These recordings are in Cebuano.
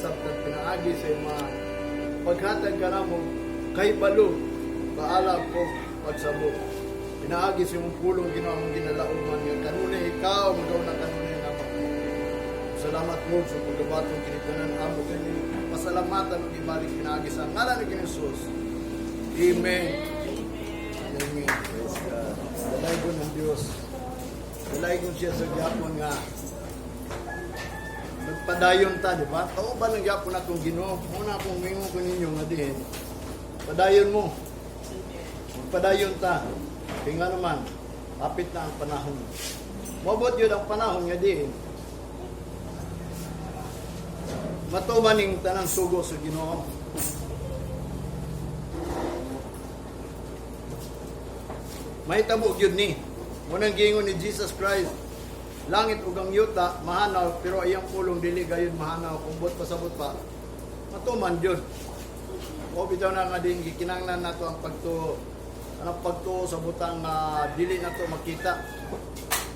kasabtan pinaagi sa imong paghatag kanamo kahibalo, kaalam o pagsabot. Pinaagi sa imong pulong, Ginoo, among ginalauman nga kanunay ikaw magauna kanunay namo. Salamat, Lord, sa pagbaton kini tanan amo kini pasalamatan ug ibalik pinaagi sa ngalan ni Jesus. Amen. Amen. Praise God. Dalaygon ng Diyos. Dalaygon siya sa gyapon nga nagpadayon ta, di ba? Kauban lang gyapon atong Ginoo. Muna akong mingon ko ninyo nga diin. Padayon mo. Magpadayon ta. Kaya nga naman, kapit na ang panahon. Mabot yun ang panahon nga diin. Matuman ning tanang sugo sa Ginoo. Mahitabo gyud ni. Munang giingon ni Jesus Christ, langit ug ang yuta mahanaw pero iyang pulong dili gayon mahanaw kung buot pasabot pa. Matuman gyud. O bitaw na nga din gikinahanglan nato ang pagtuo. Anong pagtuo sa butang nga dili nato makita.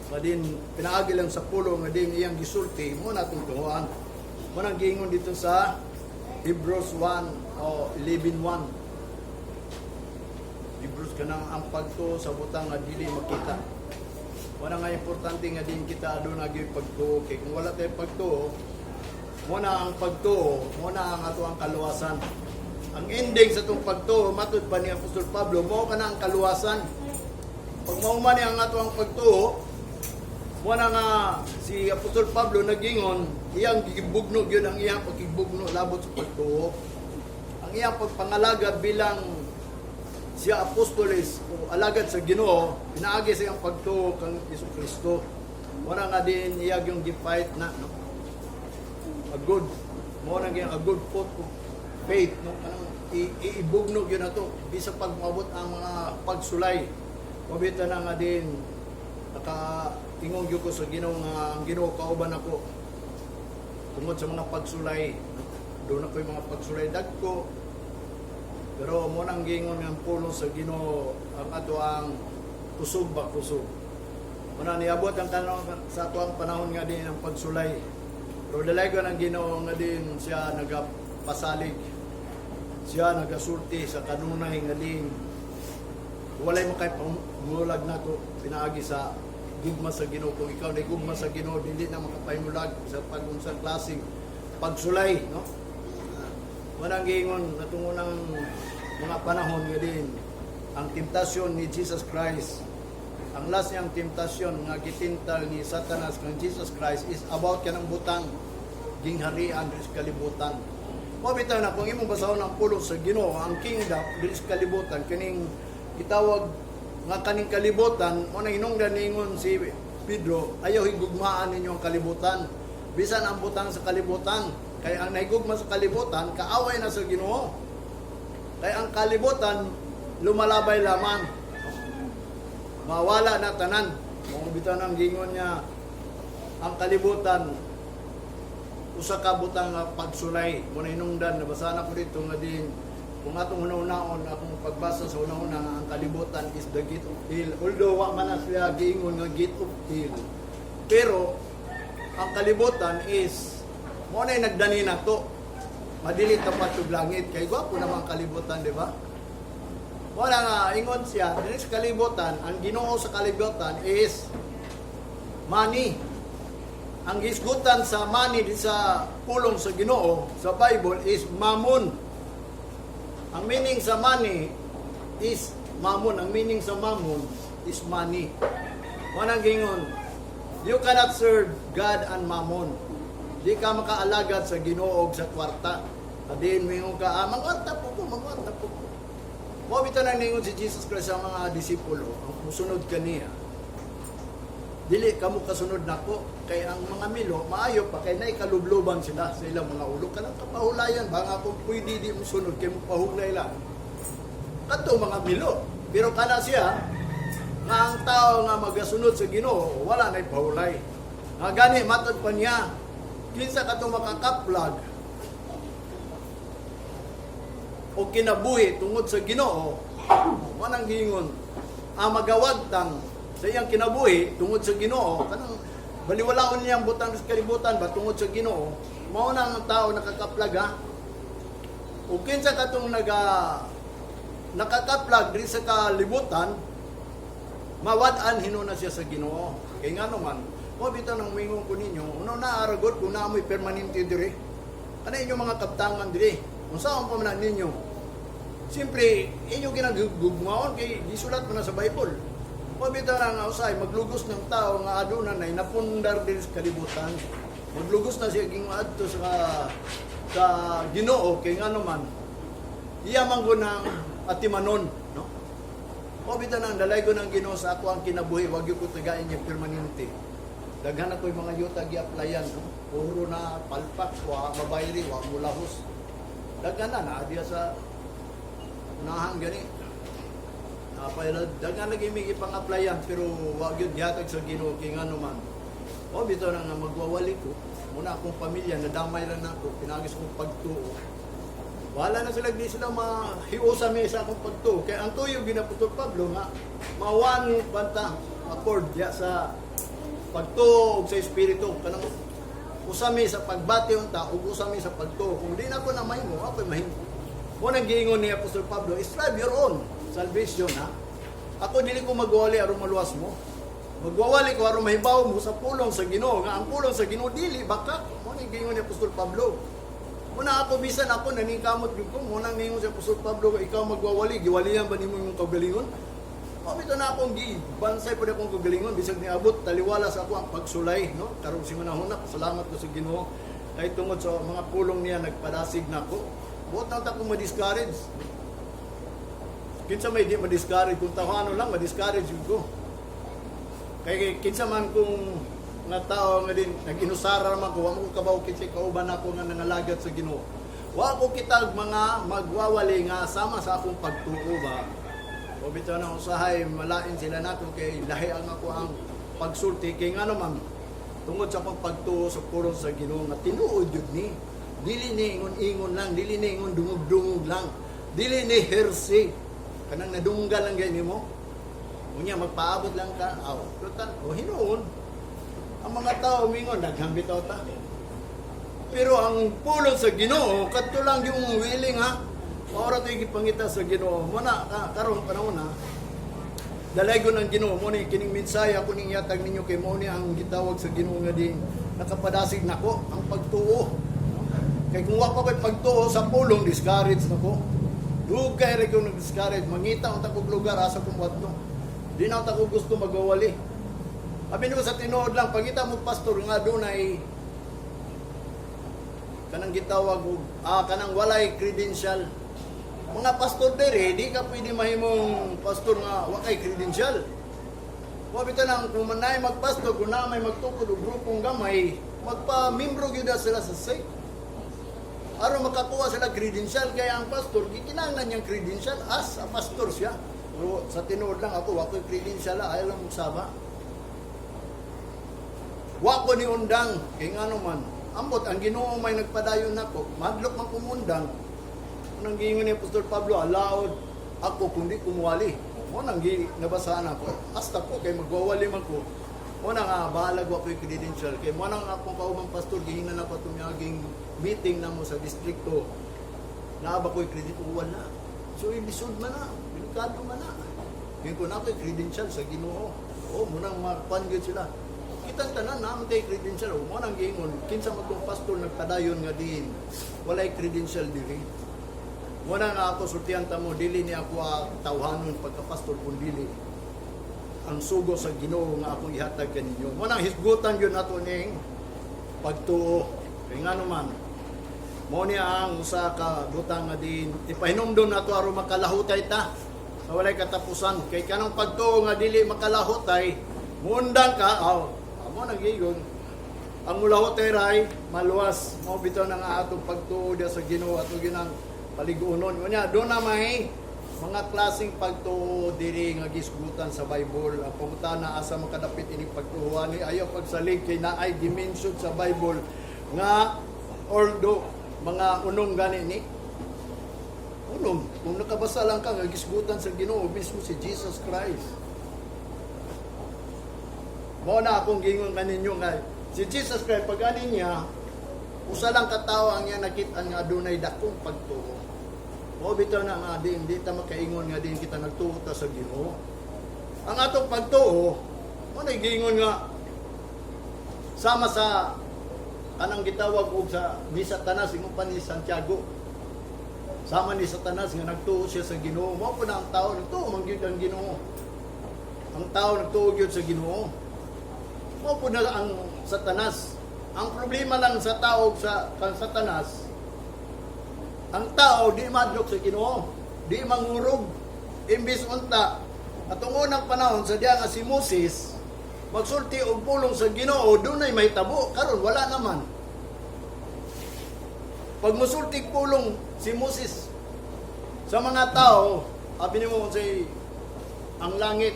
Nga din pinaagi lang sa pulong nga din iyang gisulti mo natong tuohan. Mo nang giingon dito sa Hebrews 1 o 11:1. Hebrews kanang ang pagtuo sa butang nga dili makita. Wala nga importante nga din kita aduna gyud pagtuo kay kung wala tayo pagtuo, mo na ang pagtuo, mo na ang ato ang kaluwasan. Ang ending sa itong pagtuo, matud pa ni Apostol Pablo, mo ka na ang kaluwasan. Pag mauman ni ang ato ang pagtuo, mo na nga si Apostol Pablo nagingon, iyang gibugno gyud ang iyang pagkibugno labot sa pagtuo. Ang iyang pagpangalaga bilang siya apostoles o alagad sa Ginoo, pinaagi sa iyang pagtuo kang Hesus Kristo. Wala nga din iyag yung gifight na, no? A good mo na gyud a good foot of faith, no, kanang iibugno gyud nato bisa pag maabot ang mga pagsulay. Mabita na nga din naka ingon gyud ko sa Ginoo nga ang Ginoo kauban ako tungod sa mga pagsulay, no? Doon ako yung mga pagsulay dagko pero mo nang giingon nga ang pulong sa Ginoo ang ato ang kusog ba kusog. Muna niabot ang tanong sa ato ang panahon nga din ang pagsulay. Pero dalaygon ang Ginoo nga din siya nagapasalig. Siya nagasulti sa kanunay nga din walay makaipamulag nato pinaagi sa gugma sa Ginoo. Kung ikaw na gugma sa Ginoo, dili na makapahimulag sa pag-unsang klaseng pagsulay, no? Walang giingon natong unang mga panahon nga din ang temptasyon ni Jesus Christ. Ang last niyang temptasyon nga gitintal ni Satanas kang Jesus Christ is about kanang butang gingharian diri sa kalibutan. Mo bitaw na kung imong basahon ang pulong sa Ginoo, ang kingdom diri sa kalibutan kining gitawag nga kaning kalibutan mo nang hinungdan ningon si Pedro, ayaw higugmaan ninyo ang kalibutan. Bisan ang butang sa kalibutan, kay ang nahigugma sa kalibutan kaaway na sa Ginoo. Kay ang kalibutan lumalabay lamang. Mawala na tanan. Mo bitaw nang gingon niya ang kalibutan usa ka butang nga pagsulay mo na hinungdan nabasa na ko dito nga din kung atong hunahunaon akong pagbasa sa una-una nga ang kalibutan is the gate of hell, although wa man na sila giingon nga gate of hell, pero ang kalibutan is mo na nagdani nato madili tapat og langit kay gwapo naman ang kalibutan, di ba? Wala nga ingon siya dili sa kalibutan, ang Ginoo sa kalibutan is money. Ang gisgutan sa money di sa pulong sa Ginoo sa Bible is mammon. Ang meaning sa money is mammon. Ang meaning sa mammon is money. Walang gingon, you cannot serve God and mammon. Di ka makaalagad sa Ginoo og sa kwarta. Adiin mo ka, ah, mangwarta po ko, mangwarta po ko. Mo bitaw nang ningon si Jesus Christ sa mga disipulo, ang musunod kaniya, dili kamo kasunod nako kay ang mga milo maayo pa kay naay kalubluban sila sa ilang mga ulo kanang kapahulayan ba nga kung pwede di mo sunod kay mo pahuglay lang kadto mga milo, pero kana siya nga ang tao nga magasunod sa Ginoo wala nay pahulay nga gani matod pa niya kinsa katong makakaplag o kinabuhi tungod sa Ginoo, walang giingon ang magawagtang sa iyang kinabuhi tungod sa Ginoo kanang baliwalaon niya ang butang sa kalibutan ba tungod sa Ginoo. Mao na ang tao nakakaplag, ha. Ug kinsa katong nakakaplag diri sa kalibutan, mawad-an hinuna siya sa Ginoo. Kay ngano man, mo bitaw nang mingon ko ninyo, uno na aragot kung naamoy permanente diri. Kana inyong mga kaptangan diri. Unsaon pa man na ninyo? Siyempre, inyo ginagugmaon kay gisulat mo na sa Bible. Mo bitaw na nga usay maglugos ng tao nga aduna nay napundar diri sa kalibutan. Maglugos na siya ging adto sa Ginoo kay ngano man iya man ko ng atimanon, no? O bitaw nang dalay ko ng Ginoo sa ako ang kinabuhi, wag gyud ko tagain niya permanente. Daghan ako yung mga yuta gi-applyan, no? Puro na palpak, wa mabayri, wa mulahos. Daghan na naa diya sa unahan gani. Napayla daghan lagi may ipang-applyan pero wa gyud gihatag sa Ginoo kay ngano man. O bitaw na nga magwawali ko. Muna akong pamilya nadamay lang nako pinagis kong pagtuo. Wala na sila, di sila mahiusa mi sa akong pagtuo. Kaya ang tuyo ginaputol Pablo nga mawan banta accord diya sa pagtuo ug sa espiritu, kanang usami sa pagbati unta ug usami sa pagtuo. Kung di na ako na mahimo, ako'y mahimo. Mo nang giingon ni Apostol Pablo, "Strive your own salvation, ha." Ako dili ko magwali aron maluwas mo. Magwawali ko aron mahibaw mo sa pulong sa Ginoo nga ang pulong sa Ginoo dili baka. Mo nang giingon ni Apostol Pablo. Muna ako bisan ako naningkamot gyud ko, mo nang ningon si Apostol Pablo, "Ikaw magwawali, giwalian ba nimo imong kaugalingon?" Mao bitaw na akong gi bansay pud akong kaugalingon bisag niabot taliwala sa ako ang pagsulay, no? Karong si manahuna, salamat ko sa Ginoo kay tungod sa mga pulong niya nagpadasig nako. Buot na ta akong ma-discourage. Kinsa may di ma-discourage? Kung tawhano lang ma-discourage jud ko. Kay kinsa man kung nga tao nga din nag-inusara man ko, wa mo ko kabaw kinsa kauban nako nga nangalagat sa Ginoo. Wa ko kitag mga magwawali nga sama sa akong pagtuo ba. O bitaw na usahay malain sila nako kay lahi ang ako ang pagsulti kay ngano man tungod sa akong pagtuo sa pulong sa Ginoo nga tinuod jud ni. Dili ni ingon-ingon lang, dili ni ingon dungog-dungog lang, dili ni hearsay. Kanang nadunggan lang gay nimo. Unya magpaabot lang ka, aw, total, o hinuon. Ang mga tao mingon, daghang bitaw ta. Pero ang pulong sa Ginoo, kadto lang yung willing, ha. Maura to gipangita sa Ginoo. Muna ka karon panahon na. Dalaygon ang Ginoo mo ni kining mensahe ako ning yatag ninyo kay mao ni ang gitawag sa Ginoo nga din nakapadasig nako ang pagtuo. Kay kung wa pa ko'y pagtuo sa pulong, discourage na ko. Dugay ra ko nag-discourage. Mangita unta kog lugar asa ko moadto. Di na unta ko gusto magwawali. Abi ko sa tinuod lang, pangita mo pastor nga dunay kanang gitawag og kanang walay credential. Mga pastor dere, di ka pwede mahimong pastor nga wa kay credential. Wa bitaw nang kung manay magpastor, kung na may magtukod og grupong gamay, magpa-membro gyud na sila sa sect. Aron makakuha sila credential, kaya ang pastor gikinahanglan niyang credential as a pastor siya. Pero sa tinuod lang ako, wa ko'y credential, ayaw lang magsaba. Wa ko ni undang kay ngano man. Ambot ang Ginoo may nagpadayon nako. Madlok man kumundang. Unang giingon ni Apostol Pablo, "Alaod ako kundi kumuwali." Mo nang gi nabasaan ako. Hasta ko kay magwawali man ko. Mo na nga bahalag wa ko'y credential kay mo nang akong kaubang pastor gihinan na pa tumyaging meeting namo sa distrikto. Naa ba ko'y credit? Wala. So ilisod man na, delikado man na. Ngayon ko na ako'y credential sa Ginoo. O, munang makuan gyud sila. Kitang tanan na tay credential. O, mo nang giingon, kinsa man tong pastor nagpadayon nga diin walay credential diri. Mo na nga ako sultihan ta mo, dili ni ako tawhanon pagka-pastor kun dili ang sugo sa Ginoo nga akong ihatag kaninyo. Mo nang hisgutan yun nato ning pagtuo. Kay ngano man, mo ni ang usa ka butang nga din ipahinumdom nato aron makalahutay ta sa walay katapusan. Kay kanang pagtuo nga dili makalahutay, muundang ka, aw, amo nang gigon. Ang mulahutay ray maluwas. Mao bitaw na nga atong pagtuo diya sa Ginoo ato ginang paliguonon. Unya do na may mga klaseng pagtuo diri nga gisgutan sa Bible. Ang pangutana, asa makadapit ini pagtuo ni? Ayaw pagsalig kay naay gi-mention sa Bible nga although mga unong gani ni unong kung nakabasa lang ka nga gisgutan sa Ginoo mismo si Jesus Christ. Mao na akong giingon kaninyo nga si Jesus Christ pag ani niya Usa lang ka tawo ang iya nakit-an nga adunay dakong pagtuo. Mao bitaw na nga di, hindi ta makaingon nga din kita nagtuo ta sa Ginoo. Ang atong pagtuo, mo na giingon nga sama sa kanang gitawag og sa ni Satanas, ingon pa ni Santiago. Sama ni Satanas nga nagtuo siya sa Ginoo. Mao po na ang tao nagtuo man gyud ang Ginoo. Ang tao nagtuo gyud sa Ginoo. Mao po na ang Satanas. Ang problema lang sa tao sa kang Satanas, ang tao di madlok sa Ginoo, di mangurog. Imbis unta atong unang panahon sa diya nga si Moses magsulti og pulong sa Ginoo, dunay mahitabo. Karon wala naman. Pag musulti pulong si Moses sa mga tao, abi nimo say ang langit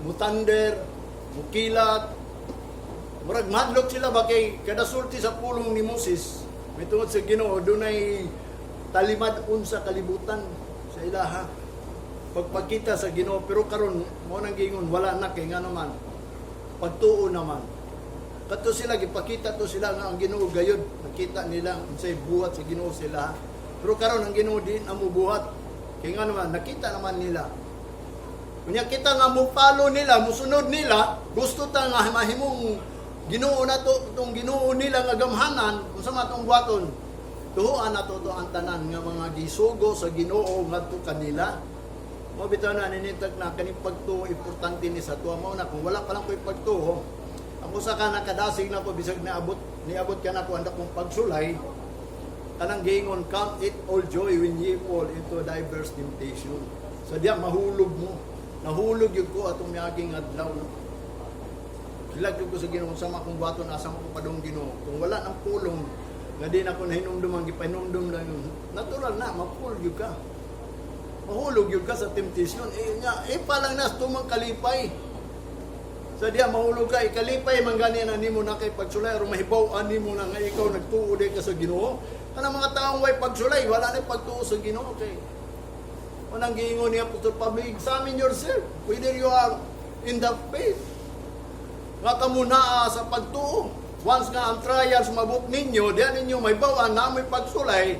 muthunder, mukilat, murag madlok sila ba kay kada sulti sa pulong ni Moses, may tungod sa Ginoo, dunay talimad-on sa kalibutan sa ilaha. Pagpakita sa Ginoo, pero karon mo nang giingon wala na kay ngano man. Pagtuo naman. Kato sila gipakita to sila nga ang Ginoo gayud, nakita nila unsay buhat sa Ginoo sila. Pero karon ang Ginoo di na mobuhat. Kay ngano man nakita naman nila. Unya kita nga mo follow nila, musunod nila, gusto ta nga mahimong Ginoo na to, itong Ginoo nila nga gamhanan, unsa man atong buhaton? Tuhuan na to ang tanan nga mga gisugo sa Ginoo ngadto kanila. Mao bitaw na ninitag na kaning pagtuo importante ni sa tuwa. Mao na kung wala pa lang ko'y pagtuo, ako sa ka nakadasig na ko bisag niabot ka na ko ang dakong pagsulay, kanang giingon, "Count it all joy when ye fall into diverse temptation." Sa diya mahulog mo. Nahulog yun ko atong miaging adlaw. No? Kilag yun ko sa Ginoo sama kung buhaton, asa mo ko padung, Ginoo. Kung wala ng pulong nga di na ko nahinumdum, ang gipahinumdum na yun. Natural na mapul yun ka. Mahulog yun ka sa temptation. Eh, nga, eh palang nas tumang kalipay. Sa diya mahulog ka, ikalipay man gani na nimo na kay pagsulay aron mahibaw-an nimo na nga ikaw nagtuo di ka sa Ginoo. Kanang mga taong way pagsulay, wala na pagtuo sa Ginoo kay unang giingon ni Apostol Pablo, "Examine yourself whether you are in the faith." Nga kamo naa sa pagtuo. Once nga ang trials mabuk ninyo, diyan ninyo mahibaw-an na may pagsulay,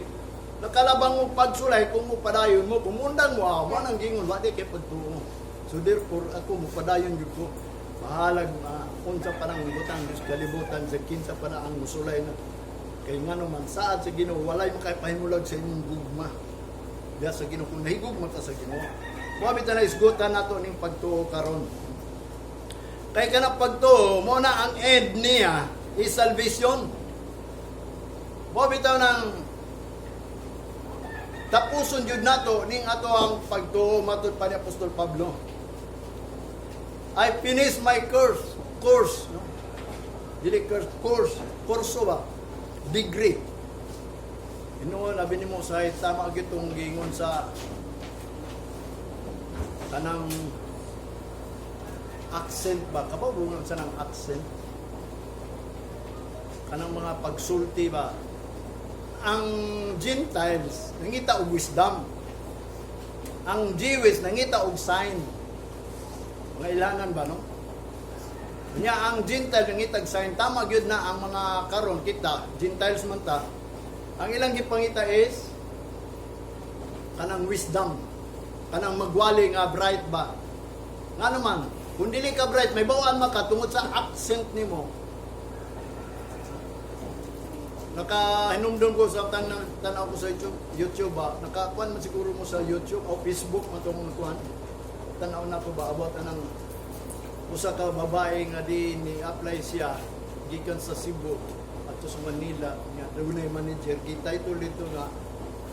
nakalabang mo pagsulay kung mo padayon mo, kung undang mo, ah, mo nang giingon, wa di kay pagtuo. So therefore, ako mo padayon jud ko. Bahalag unsa pa nang butang sa kalibutan, sa kinsa pa na ang musulay na. Kay ngano man saad sa Ginoo, walay makapahimulag sa inyong gugma. Diya sa Ginoo, kung nahigugma ka sa Ginoo. Mao bitaw na isgutan nato ning pagtuo karon. Kay kanang pagtuo, mo na ang end niya is salvation. Mao bitaw nang tapuson jud nato ning ato ang pagtuo matud pa ni Apostol Pablo. "I finish my course, no? Dili course, course, kurso ba? Degree. Hinuon, abi nimo sa tama gyud tong giingon sa kanang accent ba? Kabaw ba sa nang accent? Kanang mga pagsulti ba? Ang Gentiles nangita og wisdom. Ang Jewish nangita og sign. Mga ilanan ba, no? Nya ang Gentile nangitag sign, tama gyud na ang mga karon kita, Gentiles man ta. Ang ilang gipangita is kanang wisdom. Kanang magwali nga bright ba. Nga naman, kung dili ka bright, mahibaw-an man ka tungod sa accent nimo. Nakahinumdum ko sa tanaw ko sa YouTube ba, nakakuan man siguro mo sa YouTube o Facebook man tong kuan. Tanaw na ko ba abot anang usa ka babae nga di ni apply siya gikan sa Cebu adto sa Manila nga dunay manager, gi-title dito nga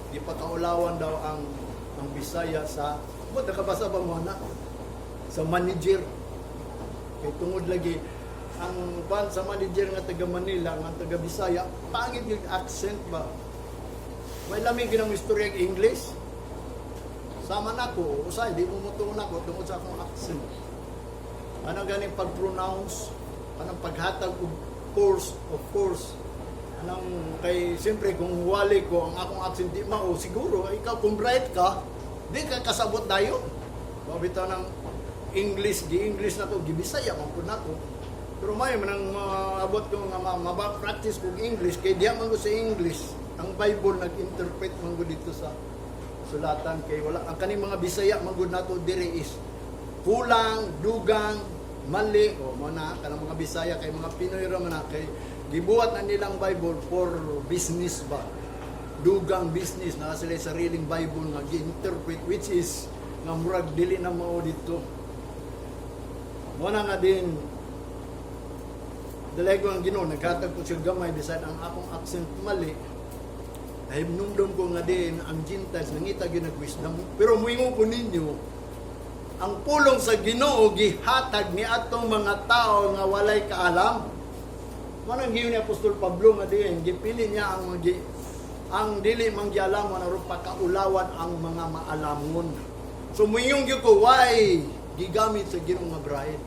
gipakaulawan daw ang Bisaya sa mo. Nakabasa ba mo na sa manager? Kay tungod lagi ang kuan sa manager nga taga Manila nga taga Bisaya, pangit yung accent ba, may lami ginang istorya og English. Sama nako, usay di mo mutuo nako tungod sa akong accent. Ano ganing pag-pronounce, anong paghatag og course, of course. Anong kay siyempre kung wali ko ang akong accent di mao siguro ikaw kung bright ka di ka kasabot dayon. Mao bitaw ng English, gi English na ko, gibisaya man pud nako. Pero may man ang maabot ko nga ma-practice kog English kay diha man ko sa English ang Bible nag-interpret man gud dito sa sulatan, kay wala ang kaning mga Bisaya man gud nato diri is kulang, dugang, mali o mo na kanang mga Bisaya, kay mga Pinoy ra man na, kay gibuhat na nilang Bible for business ba, dugang business na sila, sariling Bible nga gi-interpret, which is nga murag dili na mao dito. Mo na nga din dalego ang Ginoo, naghatag ko siya gamay bisan ang akong accent mali. Nahimnumdum ko nga din ang Gentiles nangita gyud nag wisdom, pero muingon ko ninyo, ang pulong sa Ginoo gihatag ni atong mga tao nga walay kaalam. Mao nang giyon ni Apostol Pablo nga din gipili niya ang dili manggialam aron pakaulawan ang mga maalamon. So muingon gyud ko, why gigamit sa Ginoo nga bride?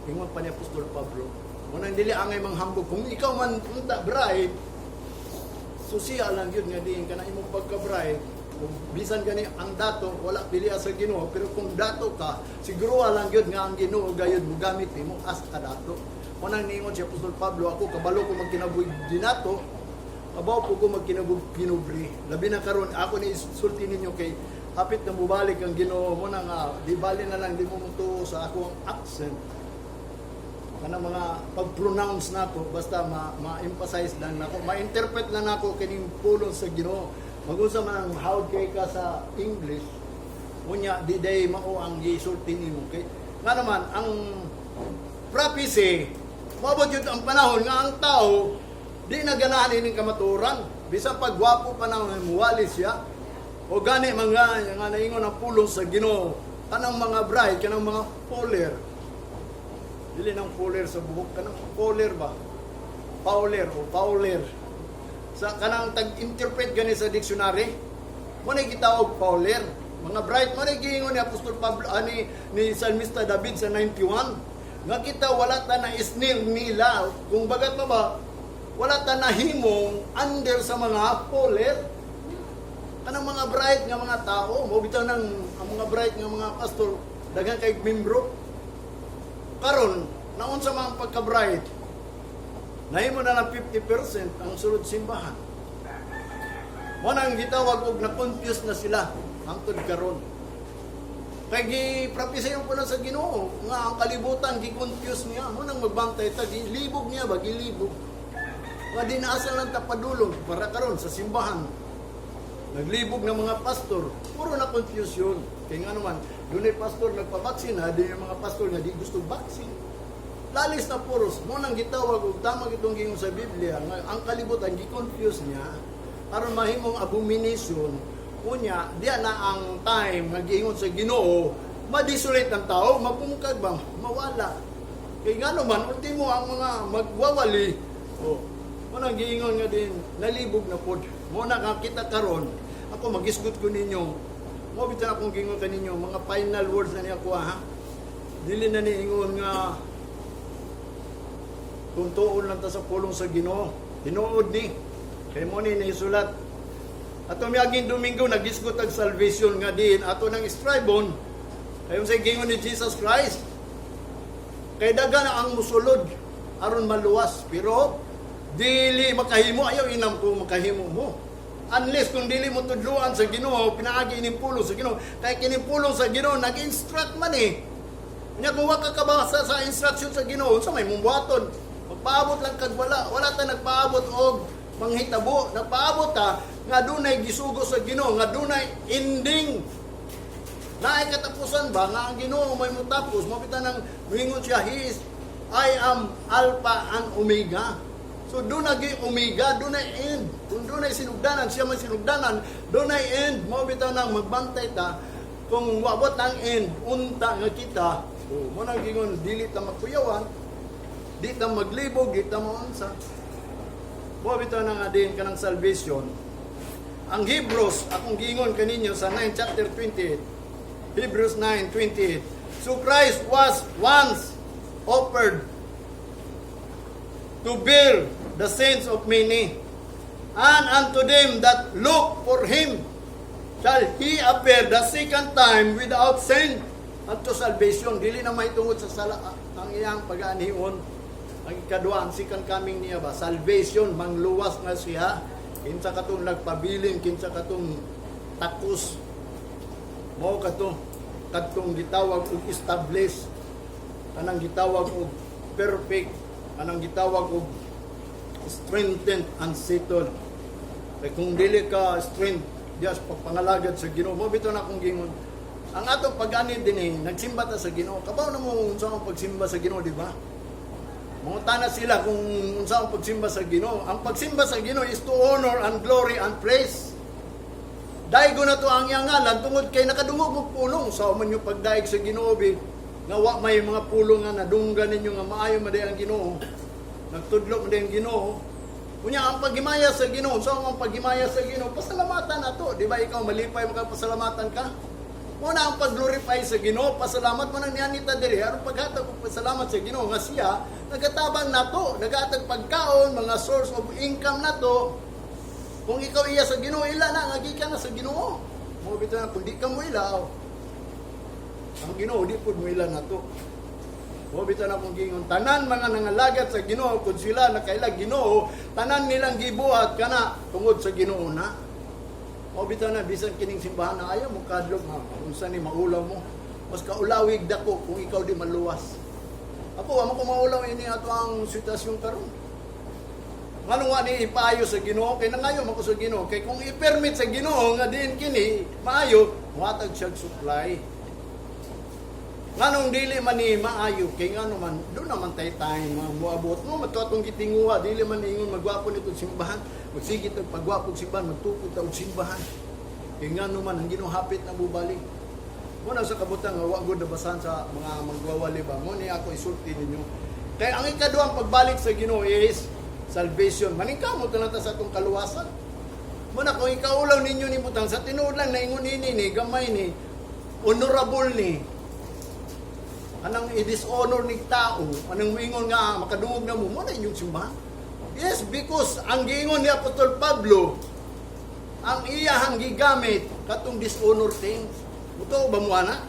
Ingon pa ni Apostol Pablo. Mao nang dili angay manghambog kung ikaw man unta bride, susiya lang yun nga diin kana imong pagka-bride. Kung bisan gani ang dato wala pili sa Ginoo, pero kung dato ka, siguro lang yun nga ang Ginoo gayud mogamit nimo as ka dato. Mao nang niingon si Apostol Pablo, "Ako kabalo ko magkinabuhi dinato, kabaw po ko magkinabuhi pinubre." Labi na karon ako ni sulti ninyo kay hapit na mubalik ang Ginoo mo na nga di bali na lang di mo mutuo sa ako ang accent, kanang mga pag-pronounce nako, basta ma-emphasize lang nako, ma-interpret lang nako kining pulong sa Ginoo. Magunsa man ang hawd kay ka sa English, unya di day mao ang gisulti nimo, kay nga naman ang prophecy, moabot yun ang panahon nga ang tao di na ganahan ining kamaturan, bisan pag gwapo pa na muwali siya. O gani mga nga naingon ang pulong sa Ginoo, kanang mga bride, kanang mga fuller, dili nang fuller sa buhok, kanang fuller ba, Fowler o Fowler, sa kanang tag-interpret gani sa dictionary mo na gitawag Fowler, mga bright. Mo na giingon ni Apostol Pablo ani ni Salmista David sa 91 nga kita wala ta na isnil nila, kung bagat mo ba, wala ta nahimong under sa mga Fowler, kanang mga bright nga mga tao. Mo bitaw nang ang mga bright nga mga pastor daghan kay membro karon. Naunsa man ang pagka-bright, nahimo na lang 50% ang sulod simbahan. Mo nang gitawag og na-confuse na sila hangtod karon. Kay gi-prophesy po na sa Ginoo nga ang kalibutan gi-confuse niya. Mo nang magbantay ta, gilibog niya ba, gilibog. Nga di naasa lang ta padulong para karon sa simbahan. Naglibog ng mga pastor, puro na confusion. Kaya nga naman, dunay pastor nagpa-vaccine ha, di yung mga pastor nga di gusto vaccine. Lalis na puros, mo nang gitawag og tama itong gingon sa Biblia nga ang kalibutan gi-confuse niya aron mahimong abomination. Unya, diya na ang time nga giingon sa Ginoo, ma-desolate ang tao, mapungkag ba, mawala. Kay nga naman, ultimo ang mga magwawali, oh, mo nang giingon nga din, nalibog na pod. Mo na nga kita karon, ako magisgot ko ninyo, mo bitaw akong giingon kaninyo, mga final words na niya ko ha. Dili na ni ingon nga kung tuon lang ta sa pulong sa Ginoo. Tinuod ni. Kay mo ni naisulat. Ato miaging Domingo nagisgot ang salvation nga diin ato nang stribon ayon sa gingon ni Jesus Christ. Kay daga na ang musulod aron maluwas, pero dili makahimo. Ayaw inam ko makahimo mo. Unless kung dili mo tudluan sa Ginoo pinaagi ining pulong sa Ginoo. Kay kining pulong sa Ginoo nag-instruct man eh. Nya kung wa ka kabasa sa instruction sa Ginoo, sa may mong buhaton? Magpaabot lang kag wala. Wala ta nagpaabot og manghitabo. Nagpaabot ta nga dunay gisugo sa Ginoo, nga dunay ending. Naay katapusan ba nga ang Ginoo may mutapos, mao bitaw nang moingon siya, He is "I am Alpha and Omega." So doon nagi Omega, doon ay end. Kung doon ay sinugdanan, siya may sinugdanan, doon ay end. Mao bitaw nang magbantay ta kung wabot ang end, unta nga kita, oh, mo nang gingon dili ta magkuyawan, di ta maglibog, di ta maunsa. Mao bitaw na nga din kanang salvation. Ang Hebrews, akong giingon kaninyo sa 9 chapter 28, Hebrews 9:28. So Christ was once offered to bear the sins of many. And unto them that look for him shall he appear the second time without sin unto salvation. Dili na mahitungod sa sala ang ang iyang pag-anhion. Ang ikaduha, ang second coming niya ba, salvation, mangluwas na siya. Kinsa katong nagpabilin, kinsa katong takos. Mao kato kadtong gitawag og establish, kanang gitawag og perfect, kanang gitawag og strengthened and settled. Kay kung dili ka strength diya sa pagpangalagad sa Ginoo mo, bitaw na akong gingon. Ang atong pag-ani dinhi, nagsimba ta sa Ginoo. Kabaw na mo unsa ang pagsimba sa Ginoo, di ba? Mangutana sila kung unsa ang pagsimba sa Ginoo. Ang pagsimba sa Ginoo is to honor and glory and praise. Daigo na to ang iyang ngalan tungod kay nakadungog mo pulong sa man yung pagdaig sa Ginoo bi nga wa may mga pulong nga nadunggan ninyo nga maayo man ang Ginoo. Nagtudlo man ang Ginoo. Unya ang paghimaya sa Ginoo, sa ang paghimaya sa Ginoo, pasalamatan nato, di ba? Ikaw malipay makapasalamatan ka? Mo na ang pag-glorify sa Ginoo, pasalamat mo nang niya nita diri aron paghatag og pasalamat sa Ginoo nga siya nagatabang nato, nagahatag pagkaon, mga source of income nato. Kung ikaw iya sa Ginoo, ila na nga gikan na sa Ginoo. Mo bitaw na kung di ka mo ila, oh, ang Ginoo di pud mo ila nato. Mo bitaw na kung gingon tanan mga nangalagat sa Ginoo, kung sila nakaila Ginoo, tanan nilang gibuhat kana tungod sa Ginoo na. Mo bitaw na bisan kining simbahan na ayaw mo kadlok nga unsa ni maulaw mo. Mas kaulawig dako kung ikaw di maluwas. Ako, amo ko maulaw ini ato ang sitwasyon karon. Ngano nga ni ipaayo sa Ginoo kay nangayo man ko sa Ginoo kay kung i-permit sa Ginoo nga diin kini maayo, muhatag siya supply. Nganong dili man ni maayo kay ngano man do naman tay time nga moabot mo mato atong gitinguha? Dili man ingon magwapo nito simbahan, magsigit og pagwapo og simbahan, magtukod ta og simbahan kay ngano man ang Ginoo hapit na mubalik. Mo na sa kabutang nga wa gud nabasahan sa mga magwawali ba mo ni ako isulti ninyo. Kay ang ikaduhang pagbalik sa Ginoo is salvation. Maningkamot na lang ta sa atong kaluwasan. Mo na kung ikaulaw ninyo ni butang sa tinuod lang naingon ini ni gamay ni honorable ni anang i-dishonor ni tao, anang moingon nga makadungog na mo, mo na inyong simbahan. Yes, because ang giingon ni Apostol Pablo, ang iyahang gigamit katong dishonor things. Mutuo ba mo ana?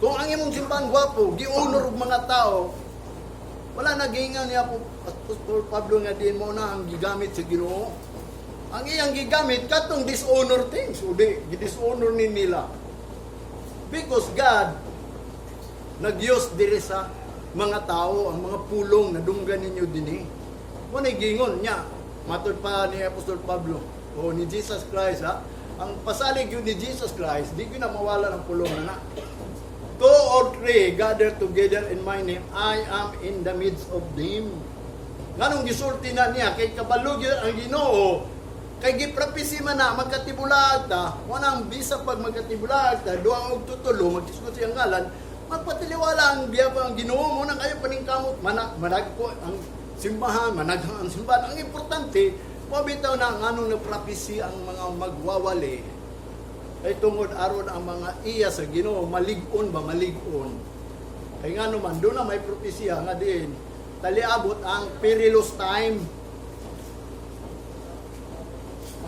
Kung ang imong simbahan gwapo, gi-honor og mga tao, wala na giingon ni Apostol Pablo nga din mo na ang gigamit sa Ginoo. Ang iyang gigamit katong dishonor things, o di gi-dishonor ni nila. Because God nag-use diri sa mga tao, ang mga pulong na dunggan ninyo dinhi. Mo na gingon niya, matod pa ni Apostol Pablo o ni Jesus Christ ha, ang pasalig yun ni Jesus Christ, di gyud na mawala ng pulong na na. "Two or three gather together in my name, I am in the midst of them." Nganong gisulti na niya kay kabalo gyud ang Ginoo kay gipropesy man na magkatibulag ta, wanang bisa pag magkatibulag ta, duha og tutulo magdiskus siyang ngalan, magpatiliwala ang biya pa ang Ginoo. Mo nang kayo paningkamot manag managko ang simbahan, managhang ang simbahan. Ang importante, mabitaw na ang anong nagpropesy ang mga magwawali ay tungod aron ang mga iya sa Ginoo malig-on ba, malig-on. Kay ngano man doon na may propesya nga diin taliabot ang perilous time,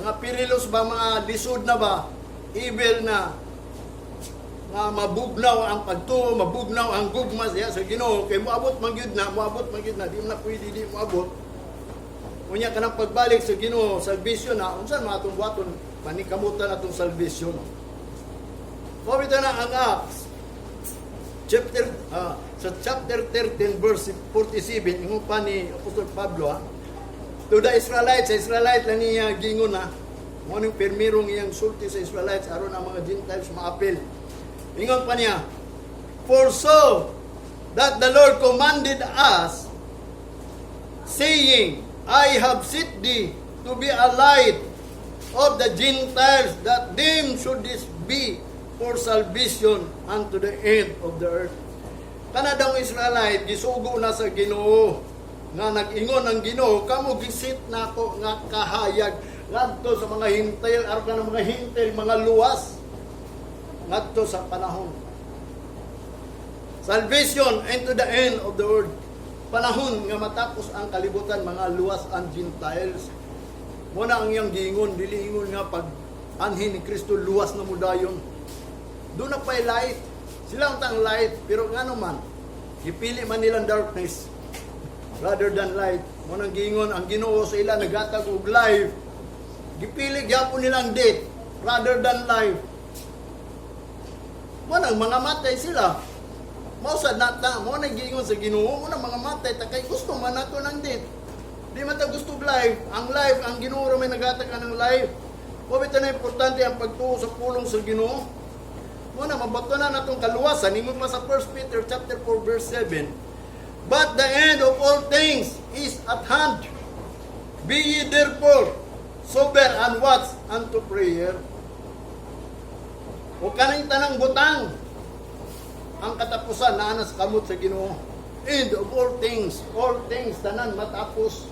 mga perilous ba, mga lisod na ba, evil na nga mabugnaw ang pagtuo, mabugnaw ang gugma siya sa Ginoo kay moabot man gyud na, moabot man gyud na, di mo na pwede di moabot. Unya kanang pagbalik sa Ginoo, salvation na, unsa man atong buhaton, panikamutan atong salvation. Mao bitaw na ang Acts chapter sa chapter 13 verse 47, ingon pa ni Apostol Pablo ha, to the Israelites, sa Israelite lang niya gingon na, mo ning permirong iyang sulti sa Israelites aron ang mga Gentiles maapil. Ingon pa niya, "For so that the Lord commanded us, saying, 'I have set thee to be a light of the Gentiles, that them should this be for salvation unto the end of the earth.'" Kana daw Israelite, gisugo na sa Ginoo nga nag-ingon ang Ginoo, "Kamo gisit nako nga kahayag ngadto sa mga Hentil aron ka ng mga Hentil mga luwas ngadto sa panahon." Salvation into the end of the world. Panahon nga matapos ang kalibutan, mga luwas ang Gentiles. Mo na ang iyang giingon, dili ingon nga pag anhin ni Kristo luwas na mo dayon. Doon na pa'y light. Sila ang tang light, pero ngano man, Gipili man nilang darkness rather than light. Mao nang giingon ang Ginoo sa ila, naghatag og life. Gipili gyapon nilang death rather than life. Mao nang mga matay sila. Mao sad nata, mao nang giingon sa Ginoo, mao nang mga matay ta kay gusto man nato ng death. Di man ta gusto og life. Ang life, ang Ginoo ra may naghatag ng life. Mao bitaw na importante ang pagtuo sa pulong sa Ginoo. Mao na mabato na natong kaluwasan, ingon pa sa 1 Peter chapter 4 verse 7. "But the end of all things is at hand. Be ye therefore sober and watch unto prayer." O kaning tanang butang, ang katapusan naa na sa kamot sa Ginoo. End of all things, tanan matapos.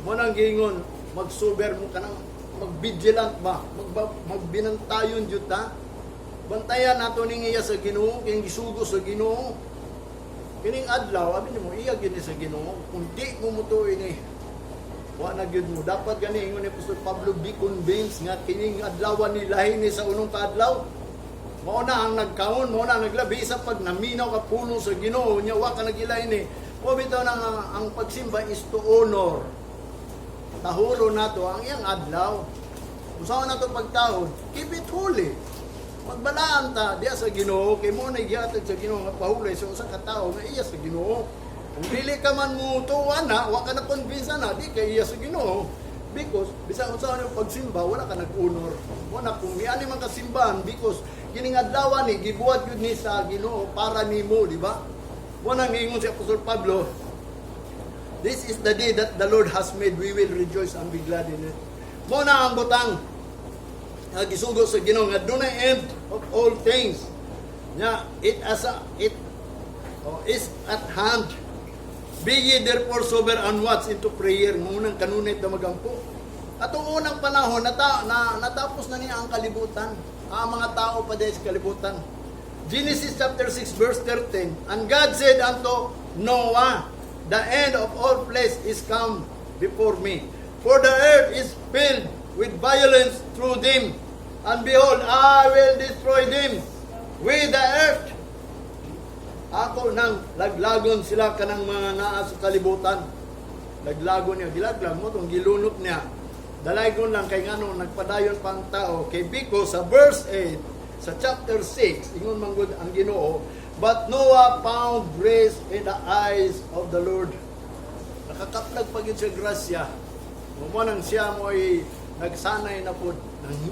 Mao nang giingon, magsober mo kanang mag-vigilant ba, magbinantayon jud ta. Bantayan nato ning iya sa Ginoo, kining gisugo sa Ginoo. Kining adlaw, abi nimo iya gyud ni sa Ginoo. Kung di mo mutuo ini, wa na gyud mo. Dapat gani ingon ni Apostol Pablo, "Be convinced" nga kining adlaw ni lahi ni sa unong kaadlaw. Mao na ang nagkaon, mao na ang naglabi sa pag naminaw ka pulong sa Ginoo, nya wa ka nagilay ni. Mao bitaw na nga ang pagsimba is to honor. Tahuron nato ang iyang adlaw. Usawa nato pagtahod, keep it holy. Magbalaan ta diya sa Ginoo kay mo na gihatag sa Ginoo nga pahulay sa usa ka tawo nga iya sa Ginoo. Kung dili ka man mo tuwa na, wa ka na convince na, di ka iya sa Ginoo. Because bisan unsa man pagsimba, wala ka nag-honor. Mo na kung miani man ka simbahan because kining adlaw ni gibuhat gyud ni sa Ginoo para nimo, di ba? Mo nang ingon si Apostol Pablo, "This is the day that the Lord has made. We will rejoice and be glad in it." Mo na ang butang nga gisugo sa Ginoo nga dunay end of all things. Nya it as a, it oh, is at hand. "Be ye therefore sober and watch into prayer." Munang kanunay ta magampo. Atong unang panahon, natapos na niya ang kalibutan. Ang mga tao pa dahil sa kalibutan. Genesis chapter 6 verse 13. "And God said unto Noah, 'The end of all flesh is come before me. For the earth is filled with violence through them. And behold, I will destroy them with the earth.'" Ako nang laglagon sila kanang mga naa sa kalibutan. Laglagon niya, gilaglag mo tong gilunot niya. Dalaygon lang kay ngano nagpadayon pa ang tao kay because sa verse 8 sa chapter 6, ingon man gud ang Ginoo, "But Noah found grace in the eyes of the Lord." Nakakaplag pa gyud siya grasya. Mo nang siya mo ay nagsanay na pud,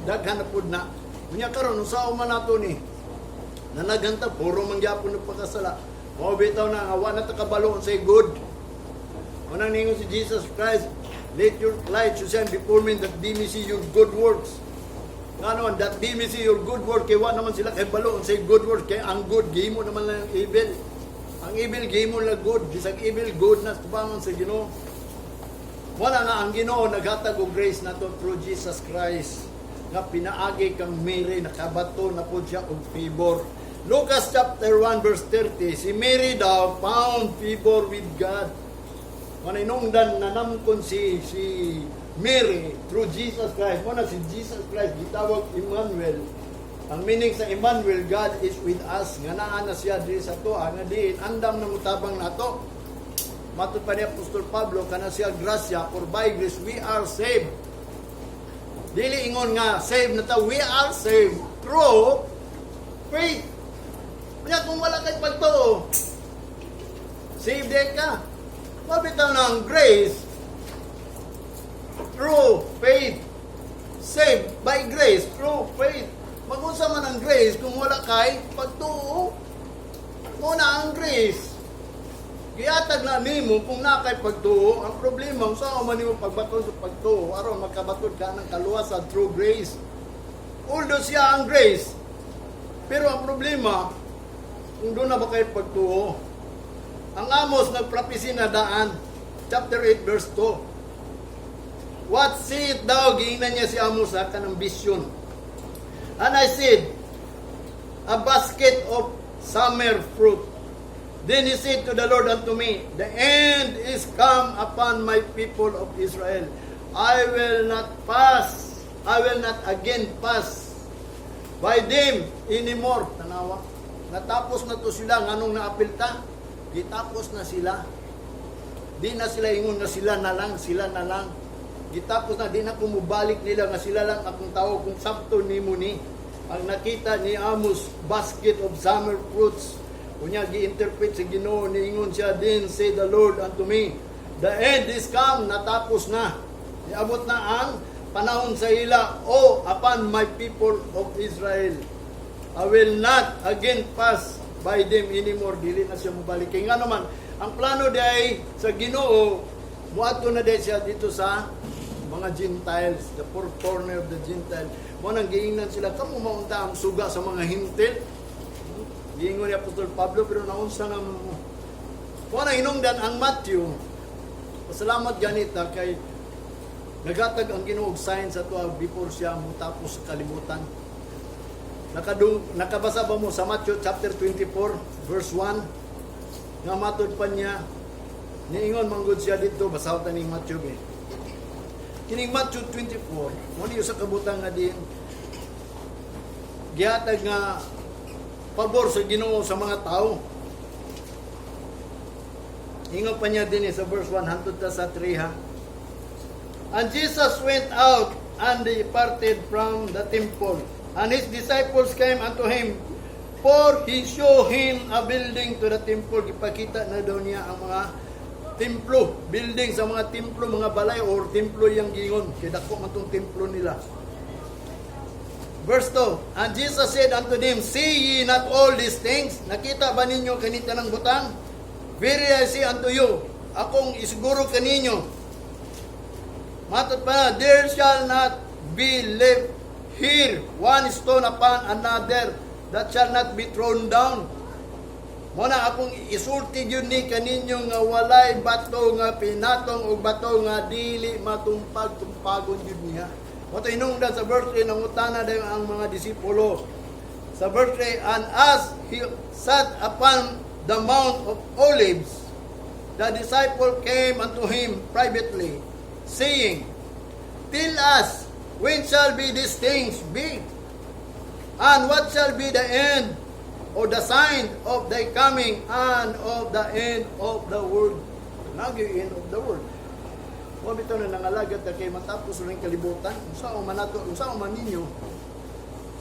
daghan na pud na. Unya karon unsa man nato ni? Nanaganta, puro man gyapon nagpakasala. Mao bitaw na nga wa na ta kabalo unsay good. Mao nang ningon si Jesus Christ, "Let your light shine before men that they may see your good works." Nga naman, that they may see your good work, kay wa naman sila kay balo unsay good work, kay ang good, gihimo naman lang ang evil. Ang evil, gihimo lang good. Bisag evil, good na tubangon sa Ginoo. Wala nga ang Ginoo naghatag og grace nato through Jesus Christ nga pinaagi kang Mary, nakabato na po siya og favor. Lucas chapter 1 verse 30, si Mary daw found favor with God. Maninungdan nanamkon si Mary through Jesus Christ. Mo na si Jesus Christ gitawag Emmanuel. Ang meaning sa Emmanuel, God is with us. Nga naa na siya diri sa atoa nga diin andam na mutabang nato. Matod pa ni Apostol Pablo, kana siya grasya, for by grace we are saved. Dili ingon nga save na ta, we are saved through faith. Kaya kung wala kay pagtuo, save din ka. Mabitaw ng grace through faith. Saved by grace through faith. Mag-unsa man ang grace kung wala kay pagtuo? Muna ang grace. Giatag na nimo kung naa kay pagtuo. Ang problema, unsa man nimo pagbaton sa pagtuo aron makabatod ka ng kaluwasan through grace? Although siya ang grace, pero ang problema, kung doon na ba kay pagtuo? Ang Amos nagpropesy na daan, chapter 8 verse 2. "What seest thou?" Giingnan niya si Amos sa kanang vision. "And I said, 'A basket of summer fruit.' Then he said to the Lord unto me, 'The end is come upon my people of Israel. I will not pass, I will not again pass by them anymore.'" Tanawa. Natapos na to sila nganong naapil ta. Gitapos na sila. Di na sila ingon nga sila na lang, sila na lang. Gitapos na, di na kumubalik nila nga sila lang akong tao kung sabto nimo ni. Ang nakita ni Amos, basket of summer fruits. Unya gi-interpret sa Ginoo, niingon siya, "Then say the Lord unto me, the end is come," natapos na. Niabot na ang panahon sa ila, "O upon my people of Israel. I will not again pass by them anymore." Dili na siya mobalik. Kaya nga naman, ang plano diay sa Ginoo, muadto na diay siya dito sa mga Gentiles, the four corner of the Gentile. Mo nang giingnan sila, "Kamo maunta ang suga sa mga Hintil." Giingon ni Apostol Pablo, pero naunsa nga mo. Mo nang hinungdan ang Matthew, pasalamat ganita kay nagatag ang Ginoo og sign sa tuwa before siya mutapos sa kalibutan. Nakabasa ba mo sa Matthew chapter 24 verse 1 nga matod pa niya, niingon manggod siya dito? Basahon ta ning Matthew be. Kining Matthew 24 mo niyo sa kabutang nga din gihatag nga pabor sa Ginoo sa mga tao. Ingon pa niya din sa verse 1 hantod ta sa 3 ha. And Jesus went out and departed from the temple. And his disciples came unto him, for he showed him a building to the temple. Gipakita na daw niya ang mga templo, building sa mga templo, mga balay or templo yang gingon. Kay dako man tong templo nila. Verse 2, And Jesus said unto them, "See ye not all these things?" Nakita ba ninyo kanita ng butang? "Verily I say unto you," akong isiguro kaninyo, matod pa, "there shall not be left here one stone upon another that shall not be thrown down." Mo na akong isulti gyud ni kaninyo nga walay bato nga pinatong og bato nga dili matumpag, tumpagon gyud niya. Mo to hinungdan sa verse 3, nangutana dayon ang mga disipulo. Sa verse 3, and as he sat upon the Mount of Olives, the disciple came unto him privately, saying, "Tell us, when shall be these things be? And what shall be the end or the sign of thy coming and of the end of the world?" Nagi end of the world. Wa bitaw na nangalagat na kay matapos rin kalibutan. Unsa man nato, unsa man ninyo?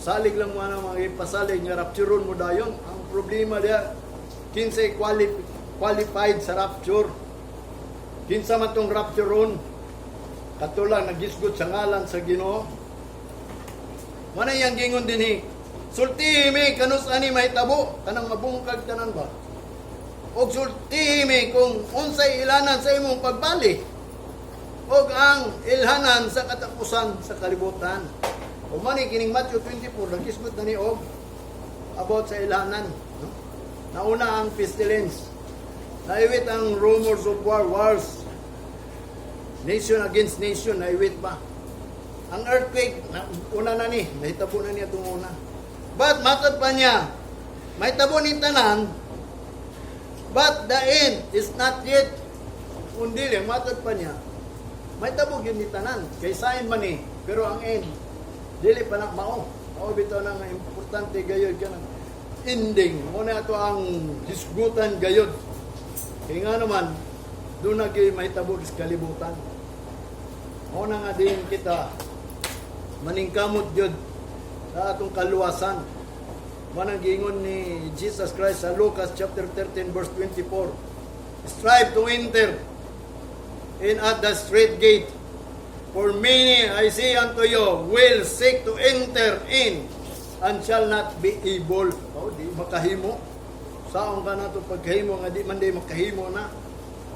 Salig lang mo na mga ipasalig nga raptureon mo dayon. Ang problema diya, kinsay qualified sa rapture? Kinsa man tong raptureon? Kato lang nagisgot sa ngalan sa Ginoo. Mana yang gingon dinhi. "Sultihi mi kanus ani mahitabo kanang mabungkag tanan ba? Og sultihi mi kung unsay ilanan sa imong pagbali og ang ilhanan sa katapusan sa kalibutan." O man kining Matthew 24 nagisgot na ni og about sa ilhanan, no? Nauna ang pestilence. Naiwit ang rumors of war, wars. Nation against nation, naiwit pa. Ang earthquake, una na ni, nahitabo na niya itong una. But matod pa niya, mahitabo ni tanan, but the end is not yet. Kundi lang, matod pa niya, mahitabo gyud ni tanan, kay sign man ni, pero ang end, dili pa na mao. Mao bitaw na nga importante gayod kanang ending. Mo na ato ang hisgutan gayod. Kaya nga naman, doon na gyud mahitabo sa kalibutan. Mao na nga din kita maningkamot gyud sa atong kaluwasan. Manang giingon ni Jesus Christ sa Lucas chapter 13 verse 24. "Strive to enter in at the strait gate. For many, I say unto you, will seek to enter in and shall not be able." Oh, di makahimo. Saong ka na ito pagkahimo nga di man di makahimo na.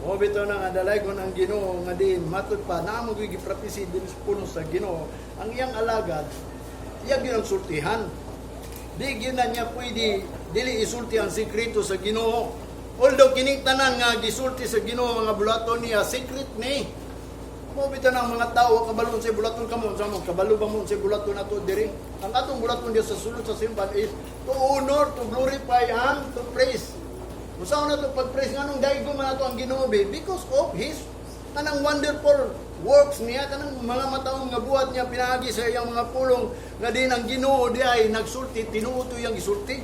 O bitaw na nga dalaygon ang Ginoo nga din matud pa na mo giprophecy din sa puno sa Ginoo ang iyang alagad, iya gyud ang sultihan. Di gyud na niya pwede dili isulti ang sekreto sa Ginoo. Although kining tanan nga gisulti sa Ginoo nga bulaton niya, secret ni. Mo bitaw ng mga tao kabalo sa bulaton kamo sa mo kabalo ba mo sa bulaton nato diri? Ang atong bulaton diya sa sulod sa simbahan is to honor, to glorify and to praise. Usaw na to pag-praise, nganong daigo man nato ang Ginoo be? Because of his kanang wonderful works niya, kanang mga mataong nga buhat niya pinaagi sa iyang mga pulong nga din ang Ginoo di ay nagsulti, tinuod to iyang gisulti.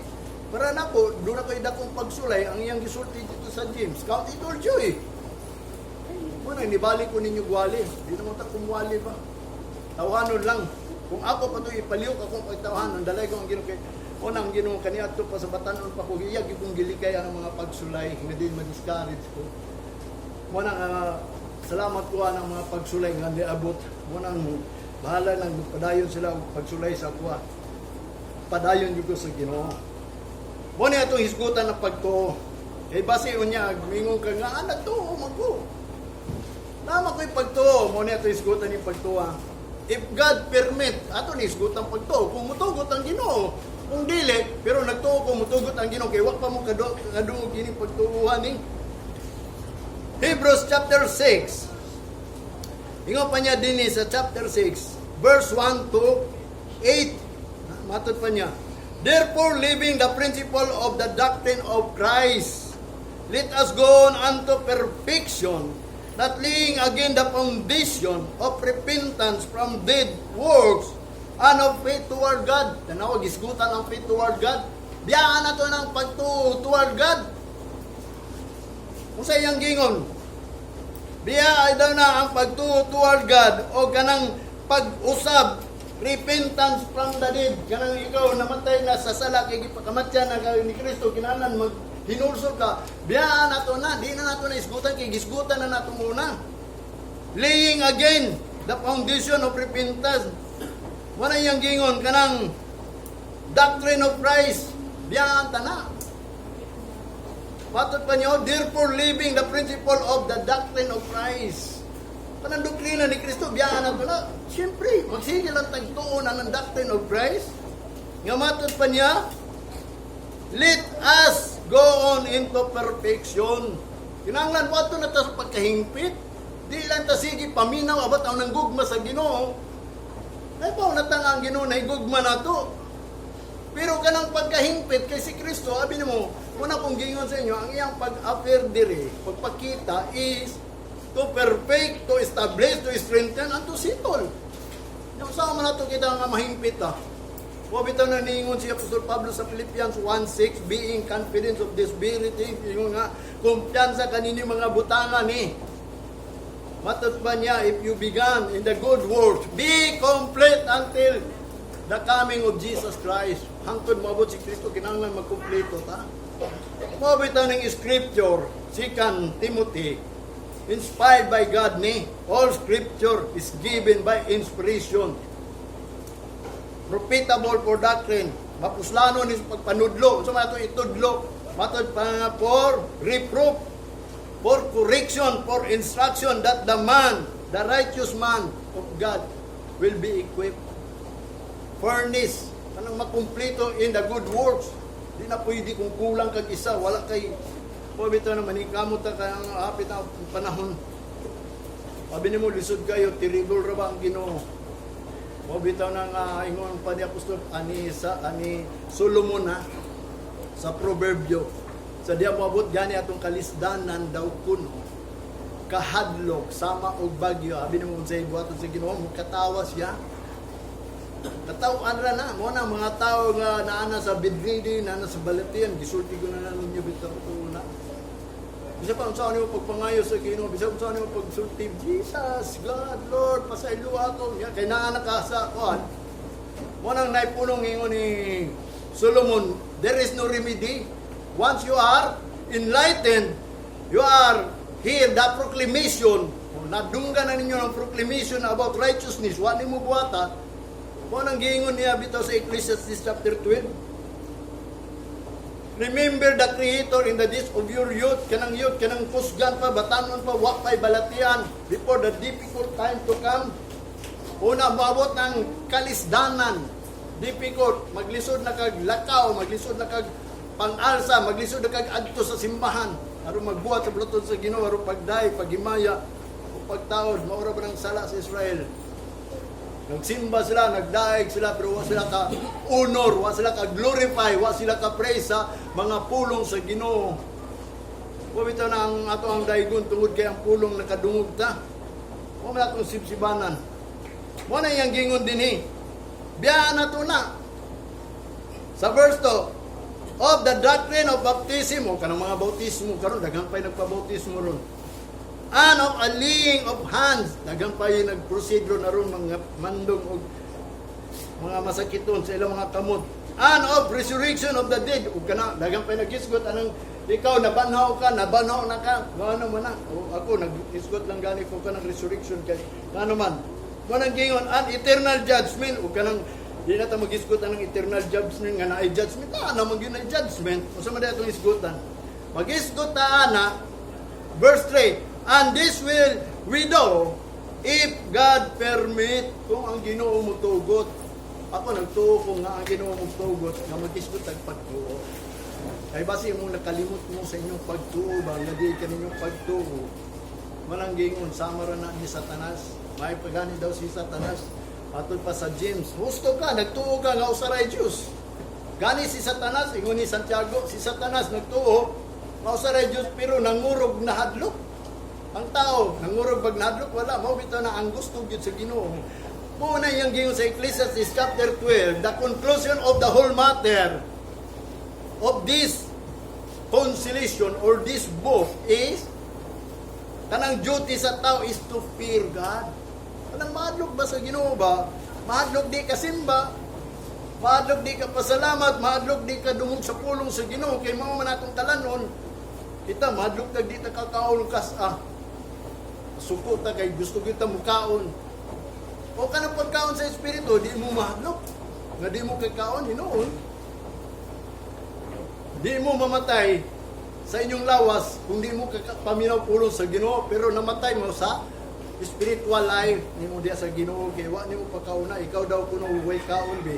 Para nako, doon ako dakong pagsulay, ang iyang gisulti dito sa James, "Count it all joy." Muna, nibalik ko ninyo gwali. Di naman ta kumwali ba? Tawhanon lang. Kung ako pa ito ipalihok akong pagtawhanon, dalay ko ang Ginoo kay una ang Ginoo kaniadto pa sa batanon pa ko iyag kong gilikay ang mga pagsulay nga din ma-discourage ko. Muna nga salamat ko ang mga pagsulay nga niabot. Muna ang bahala lang padayon sila og pagsulay sa kuha. Padayon jud ko sa Ginoo. Mo ni atong hisgutan ng pagtuo. Kay base unya mingon ka nga ah, nagtuo man ko. Tama ko'y pagtuo, mo ni atong hisgutan ni pagtuo. If God permit, ato ni hisgutan pagtuo. Kung mutugot ang Ginoo, kung dili, pero nagtuo ko mutugot ang Ginoo kay wa pa mo kadungog kini pagtuohan ni. Hebrews chapter 6. Ingon pa niya dinhi sa chapter 6, verse 1 to 8. Matod pa niya. "Therefore, leaving the principle of the doctrine of Christ, let us go on unto perfection, not laying again the foundation of repentance from dead works and of faith toward God." Tanawa, gisgutan ang faith toward God. Biyaan na to ng pagtuo toward God. Kung sa iyang gingon, biya ay daw na ang pagtuo toward God o kanang pag-usab, repentance from the dead, kanang ikaw namatay na sa sala kay gipakamatyan na kayo ni Kristo, kinahanglan mag hinulsol ka. Biyaan nato na, di na nato na isgutan kay gisgutan na nato muna. Laying again the foundation of repentance. Wala iyang gingon kanang doctrine of Christ, biyaan ta na. Matod pa niyo, "Therefore, leaving the principle of the doctrine of Christ." Kanang doktrina ni Kristo, biyaan na to na. Siyempre, magsige lang tagtuon na ng doctrine of Christ. Nga matod pa niya, "Let us go on into perfection." Kinahanglan wato na ta sa pagkahingpit. Di lang ta sige paminaw abat ang nanggugma sa Ginoo. Ay pa na ta nga ang Ginoo na higugma nato. Pero kanang pagkahingpit kay si Kristo, abi nimo, una kong gingon sa inyo, ang iyang pag-appear diri, pagpakita is to perfect, to establish, to strengthen, and to settle. Yung sa man nato kita nga mahingpit ah. Wa bitaw na niingon si Apostol Pablo sa Philippians 1:6, "Being confident of this very thing," yung nga kumpiyansa kanini mga butangan ni. Matod pa niya, "If you began in the good works, be complete until the coming of Jesus Christ." Hangtod moabot si Kristo, kinahanglan magkumpleto ta. Mao bitaw ning scripture, 2 Timothy, inspired by God ni, all scripture is given by inspiration. Profitable for doctrine, mapuslano ni sa pagpanudlo, so mato itudlo, matod pa nga for reproof, for correction, for instruction, that the man, the righteous man of God will be equipped. Furnished, kanang makumplito in the good works. Di na pwede kung kulang kag isa, wala kay. Po bitaw na manikamot ta kay ang hapit ang panahon. Sabi nimo lisod kayo, terrible ra ba ang Ginoo? Mo bitaw na nga ingon pa ni Apostol ani sa ani Solomon ha, sa Proverbio. Sa diya moabot gani atong kalisdanan daw kuno kahadlok sama og bagyo. Abi nimo unsay buhaton sa Ginoo, katawa siya. Katawan ra na mo na mga tao nga naana sa bedridden, naana sa balatian, gisulti ko na lang ninyo bitaw ko na. Bisa pa unsa nimo pagpangayo sa Ginoo, bisa unsa nimo pagsulti, "Jesus, God, Lord, pasaylo ako." Ya kay naa na ka sa kuan. Mo nang naipunong ingon ni Solomon, there is no remedy. Once you are enlightened, you are hear the proclamation. Nadunggan na ninyo ng proclamation about righteousness, wa nimo buhata. Mo nang giingon niya bitaw sa Ecclesiastes chapter 12. "Remember the Creator in the days of your youth," kanang youth, kanang kusgan pa, batanon pa, wa pa'y balatian, "before the difficult time to come." Una, maabot ng kalisdanan, difficult, maglisod na kag lakaw, maglisod na kag pang-alsa, maglisod na kag adto sa simbahan, aron magbuhat sa buluhaton sa Ginoo, aron pagday, paghimaya, o pagtaod, maura ba ng sala sa Israel? Nagsimba sila, nagdaig sila, pero wa sila ka honor, wa sila ka glorify, wa sila ka praise sa mga pulong sa Ginoo. Wa bitaw na ang ato ang daigon tungod kay ang pulong nakadungog ta. Wa man atong sibsibanan. Mo na iyang gingon dinhi. Biyaan na to na. Sa verse 2, Of the doctrine of baptism, o kanang mga bautismo karon, daghan pa'y nagpabautismo ron. And of a laying of hands, daghan pa'y nagproceed na ron, mga mandong og mga masakiton sa ilang mga kamot. And of resurrection of the dead, ug kana daghan pa'y naghisgot anang ikaw nabanhaw ka, nabanhaw na ka, ngano man na? O, ako naghisgot lang gani ko kanang resurrection kay ngano man. Mo nang gingon an eternal judgment, ug kanang di na ta maghisgot anang eternal judgment nga naay judgment ta na man gyud naay judgment. Unsa man atong hisgutan? Maghisgot ta ana. Verse 3, "And this will we do if God permit," kung ang Ginoo motugot. Ako nagtuo ko nga ang Ginoo motugot nga maghisgot tag pagtuo. Kay basi mo nakalimot mo sa inyong pagtuo ba, nga di ka ninyong pagtuo. Manang gingon, sama ra na ni Satanas. May pagani daw si Satanas. Atod pa sa James, husto ka, nagtuo ka nga usa ray Dios. Gani si Satanas, ingon ni Santiago, si Satanas nagtuo nga usa ray Dios pero nangurog nahadlok. Ang tao, nangurog pag nahadlok, wala. Mao bitaw na ang gusto gyud sa Ginoo. Mao na iyang gingon sa Ecclesiastes chapter 12, the conclusion of the whole matter of this conciliation or this book is kanang duty sa tao is to fear God. Kanang mahadlok ba sa Ginoo ba? Mahadlok di ka simba. Mahadlok di ka pasalamat, mahadlok di ka dungog sa pulong sa Ginoo kay mao man atong kalanon. Kita mahadlok tag di ta kakaon kas ah. Suko ta kay gusto kita mukaon. O kanang pagkaon sa espiritu, di mo mahadlok. Nga di mo kakaon hinuon. Di mo mamatay sa inyong lawas kung di mo paminaw pulong sa Ginoo, pero namatay mo sa spiritual life nimo diya sa Ginoo kay wa nimo pagkauna. Ikaw daw kuno way kaon be.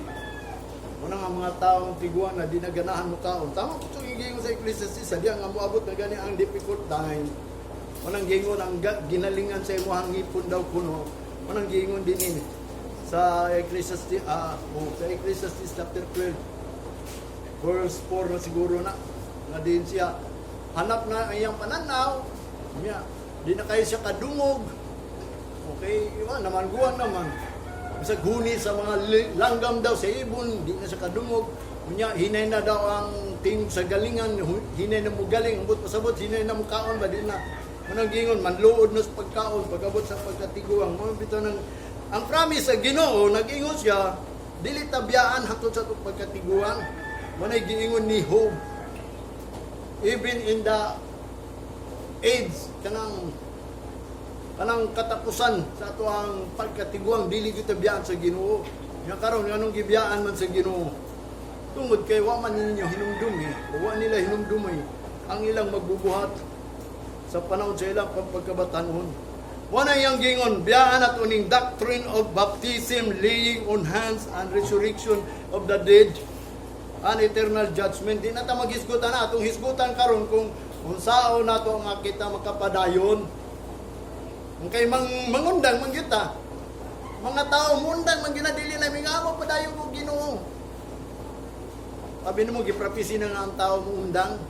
Muna nga mga taong tiguang na di na ganahan mo kaon. Tama ko itong gingon sa Ecclesiastes, sa diya nga moabot na gani ang difficult time. Munang gingon ang ginalingan sa imong ngipon daw kuno. Munang gingon din ini sa Ecclesiastes, oh, sa Ecclesiastes chapter 12 verse 4 na siguro na nga din siya hanap na ang iyang pananaw niya, di na kayo siya kadungog. Okay, iwa naman, guwang naman bisag huni sa mga langgam daw sa ibon, di na siya kadungog. Unya hinay na daw ang tingog sa galingan, hinay na mo galing, ambot pasabot hinay na mo kaon ba, di na. Manang gingon manluod na sa pagkaon pagabot sa pagkatiguang. Mo bitaw nang ang promise sa Ginoo, nag-ingon siya, dili tabiyaan hangtod sa atong pagkatiguang. Manay giingon ni Job, even in the age kanang kanang katapusan sa ato ang pagkatiguang, dili kita biyaan sa Ginoo. Nga karon, nganong gibiyaan man sa Ginoo? Tungod kay wa man ninyo hinumdumi o wa nila hinumdumi ang ilang magbubuhat sa panahon sa ilang pagkabatanon. Wa na iyang gingon, biyaan at uning doctrine of baptism, laying on hands, and resurrection of the dead, and eternal judgment. Di na ta maghisgutan na. Atong hisgutan karon kung unsaon nato nga kita makapadayon. Kung kay mangundang man kita. Mga tao mundang man ginadili na mingamo padayon ko Ginoo. Sabi nimo giprapisi na nga ang tao mo undang.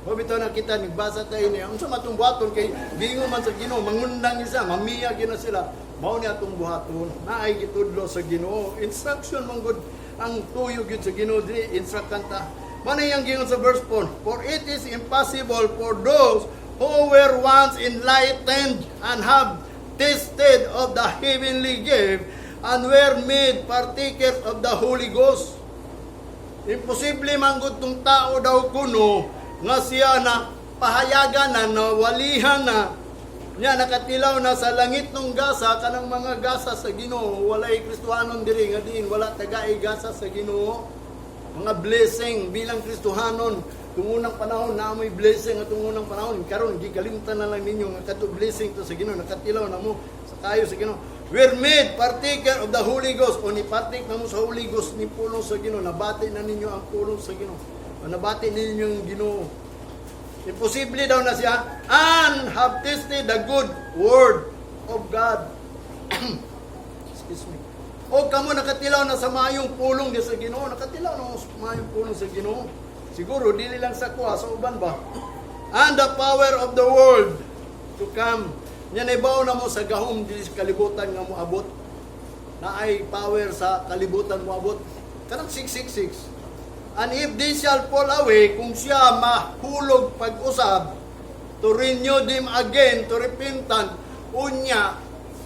Mo bitaw na kita nagbasa tayo niya. Unsa matong buhaton kay giingon man sa Ginoo mangundang isa, mamiya gyud na sila. Mao ni atong buhaton. Naay gitudlo sa Ginoo. Instruction man gud ang tuyo gyud sa Ginoo diri, instruct ta. Mao na iyang giingon sa verse 4. "For it is impossible for those who were once enlightened and have tasted of the heavenly gift and were made partakers of the Holy Ghost." Imposible manggod tong tao daw kuno nga siya na pahayagan na, nawalihan na niya, nakatilaw na sa langit ng gasa, kanang mga gasa sa Ginoo. Walay Kristohanon diri nga diin wala tagay gasa sa Ginoo, mga blessing bilang Kristohanon. Tung unang panahon na may blessing at unang panahon karon gikalimtan na lang ninyo nga kadto blessing to sa Ginoo, nakatilaw na mo sa kayo sa Ginoo. Were made partaker of the Holy Ghost, o ni partake na mo sa Holy Ghost ni pulong sa Ginoo, nabati na ninyo ang pulong sa Ginoo o nabati ninyo ang Ginoo. Imposible daw na siya, and have tasted the good word of God. Excuse me. O kamo nakatilaw na sa maayong pulong di sa Ginoo, nakatilaw na sa maayong pulong sa Ginoo. Siguro dili lang sa kuha, sa uban ba? And the power of the world to come. Nya naibaw na mo sa gahom dili sa kalibutan nga moabot. Naay power sa kalibutan moabot. Kanang 666. And if they shall fall away, kung siya mahulog pag-usab, to renew them again to repentance, unya,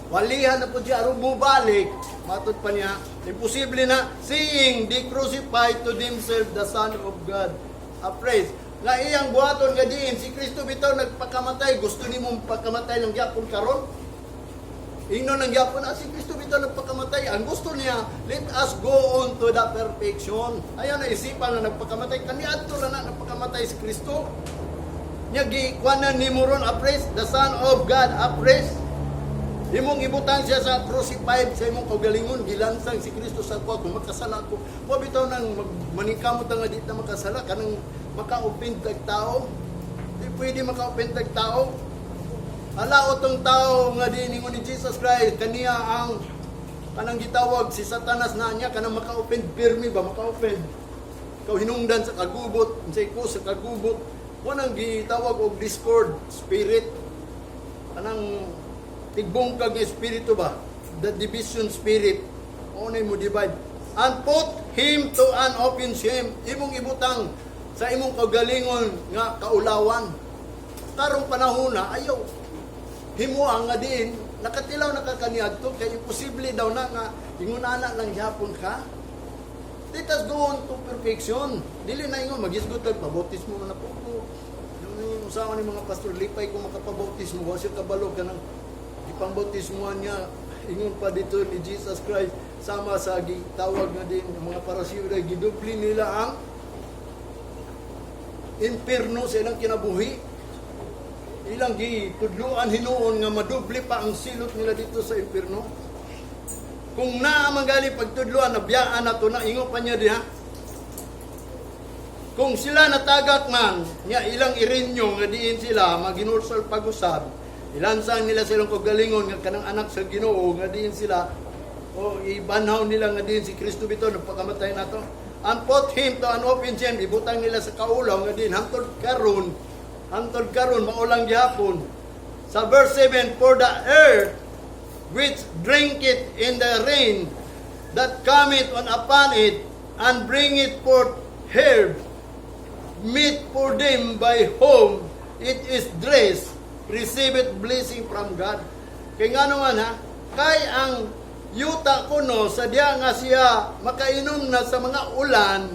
walihan na po siya aron mubalik, matod pa niya, imposible na, seeing they crucify to themselves the Son of God afresh. Nga iyang buhaton nga diin, si Kristo bitaw nagpakamatay, gusto nimo pagkamatay lang gyapon karon? Ingnon lang gyapon, ah, si Kristo bitaw nagpakamatay. Ang gusto niya, let us go on to the perfection. Ayaw na isipan na nagpakamatay. Kaniadto ra na nagpakamatay si Kristo. Nya gikuanan nimo ron afresh, the Son of God afresh. Imong ibutang siya sa crucified sa imong kaugalingon, gilansang si Kristo sa kuha kung makasala ko. Wa bitaw nang maningkamot nga di ta makasala kanang maka-offend tag tao. Di pwede maka-offend tag tao. Ala tong tao nga di ningon ni Jesus Christ kaniya ang kanang gitawag si Satanas na niya kanang maka-offend pirmi ba maka-offend. Ikaw hinungdan sa kagubot, unsay ko sa kagubot, mo nang gitawag og discord spirit. Kanang tigbungkag nga espiritu ba? The division spirit. Mao na mo divide. And put him to an open shame. Imong ibutang sa imong kaugalingon nga kaulawan. Karong panahon na ayaw himo ang nga diin nakatilaw na ka kaniadto kay imposible daw na nga ingon ana lang gyapon ka. Let us go on to perfection. Dili na ingon magisgot tag pabautismo man na po ko. Yung usawa ni mga pastor, lipay ko makapabautismo, wa siya kabalo kanang ipang-bautismohan niya. Ingon pa dito ni Jesus Christ sama sa gitawag nga din ang mga Parisiyo, gidubli nila ang impierno sa ilang kinabuhi, ilang gitudluan hinuon nga madubli pa ang silot nila dito sa impierno. Kung naa man gali pagtudluan, nabiyaan na to na, ingon pa niya diha. Kung sila natagak man, niya ilang i-renew nga diin sila maginulsol pag-usab, ilansang nila silang kagalingon nga kanang anak sa Ginoo nga diin sila o ibanhaw nila nga diin si Kristo bitaw nagpakamatay nato. And put him to an open shame, ibutang nila sa kaulaw nga diin hantod karon maulang gihapon. Sa verse 7, "For the earth which drinketh in the rain that cometh on upon it and bringeth forth herb meet for them by whom it is dressed, receiveth blessing from God." Kay nga naman ha, kay ang yuta kuno sa diya nga siya makainom na sa mga ulan,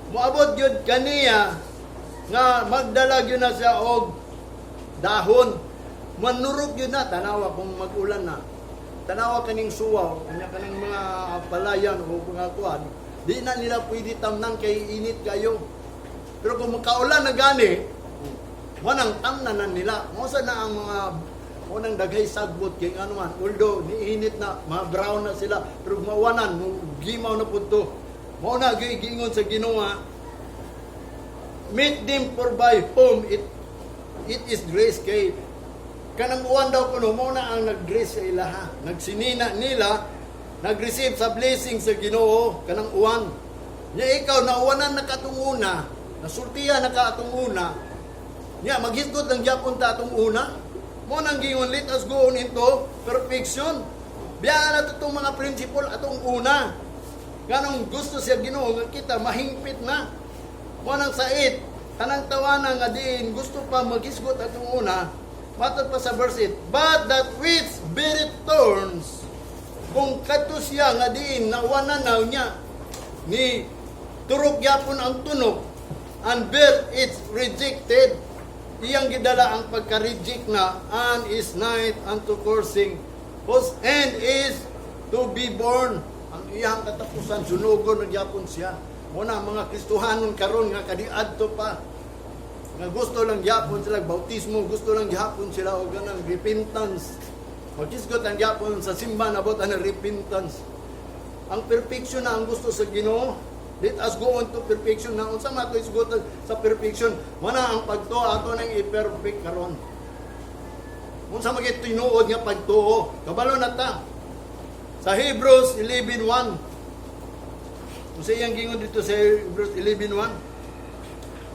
moabot gyud kaniya nga magdala gyud na siya og dahon. Manurok gyud na, tanawa kung mag-ulan na. Tanawa kaning suwaw, kanya kaning mga palayan o mga kuan, di na nila pwede tamnan kay init kayo. Pero kung makaulan na gani, wanang tamnanan nila. Mao sa na ang mga unang daghay sagbot kay ano man, although niinit na, mga brown na sila, pero mawanan, mo gimaw na pud to. Mao na gyud giingon sa Ginoo, meet them for by whom it is dressed, kay kanang uwan daw kuno mo na ang nag-dress sa ilaha. Nagsinina nila, nag-receive sa blessing sa Ginoo kanang uwan. Nya ikaw nauwanan na katong una, nasultihan na ka atong una. Nya maghisgot lang gyapon ta atong una. Mo nang giingon, let us go on into perfection. Biyaan na to itong mga principle atong una. Ganong gusto siya Ginoo nga kita mahingpit na. Mo nang sait, tanang tawana nga diin gusto pa maghisgot atong una, matod pa sa verse 8, "But that which beareth thorns," kung kadto siya nga diin nawanan na niya ni turok yapon ang tunok, "and bear it's rejected," iyang gidala ang pagka-reject na, "and is nigh unto cursing, whose end is to be burned." Ang iyang katapusan, sunugon na gyapon siya. Mo na mga Kristohanon karon nga kadiadto pa nga gusto lang gyapon sila bautismo, gusto lang gyapon sila og ganang repentance. Maghisgot ang gyapon sa simbahan about ang repentance. Ang perfection na ang gusto sa Ginoo. Let us go on to perfection na. Unsa man ato isgutan sa perfection? Mana ang pagtuo ato nang i-perfect karon. Unsa man gyud tinuod nga pagtuo? Kabalo na ta. Sa Hebrews 11:1. Unsa iyang gingon dito sa Hebrews 11:1?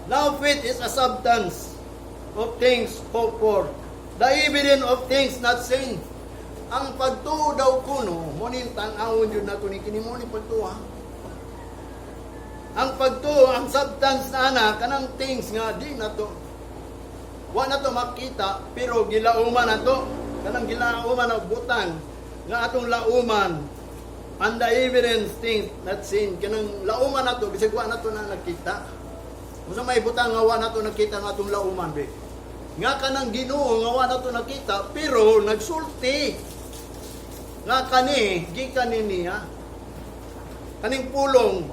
"Now faith is a substance of things hoped for, the evidence of things not seen." Ang pagtuo daw kuno, mo ning tan-awon jud nato ni kini mo ni pagtuo ha. Ang pagtuo, ang substance na ana, kanang things nga di nato wa nato makita pero gilauman nato, kanang gilauman na butang nga atong lauman, and the evidence things not seen, kanang lauman nato bisag wa nato na nakita. Unsa may butang nga wa nato nakita nga atong lauman be? Nga kanang Ginoo nga wa nato nakita pero nagsulti nga kani gikan ni niya, kaning pulong,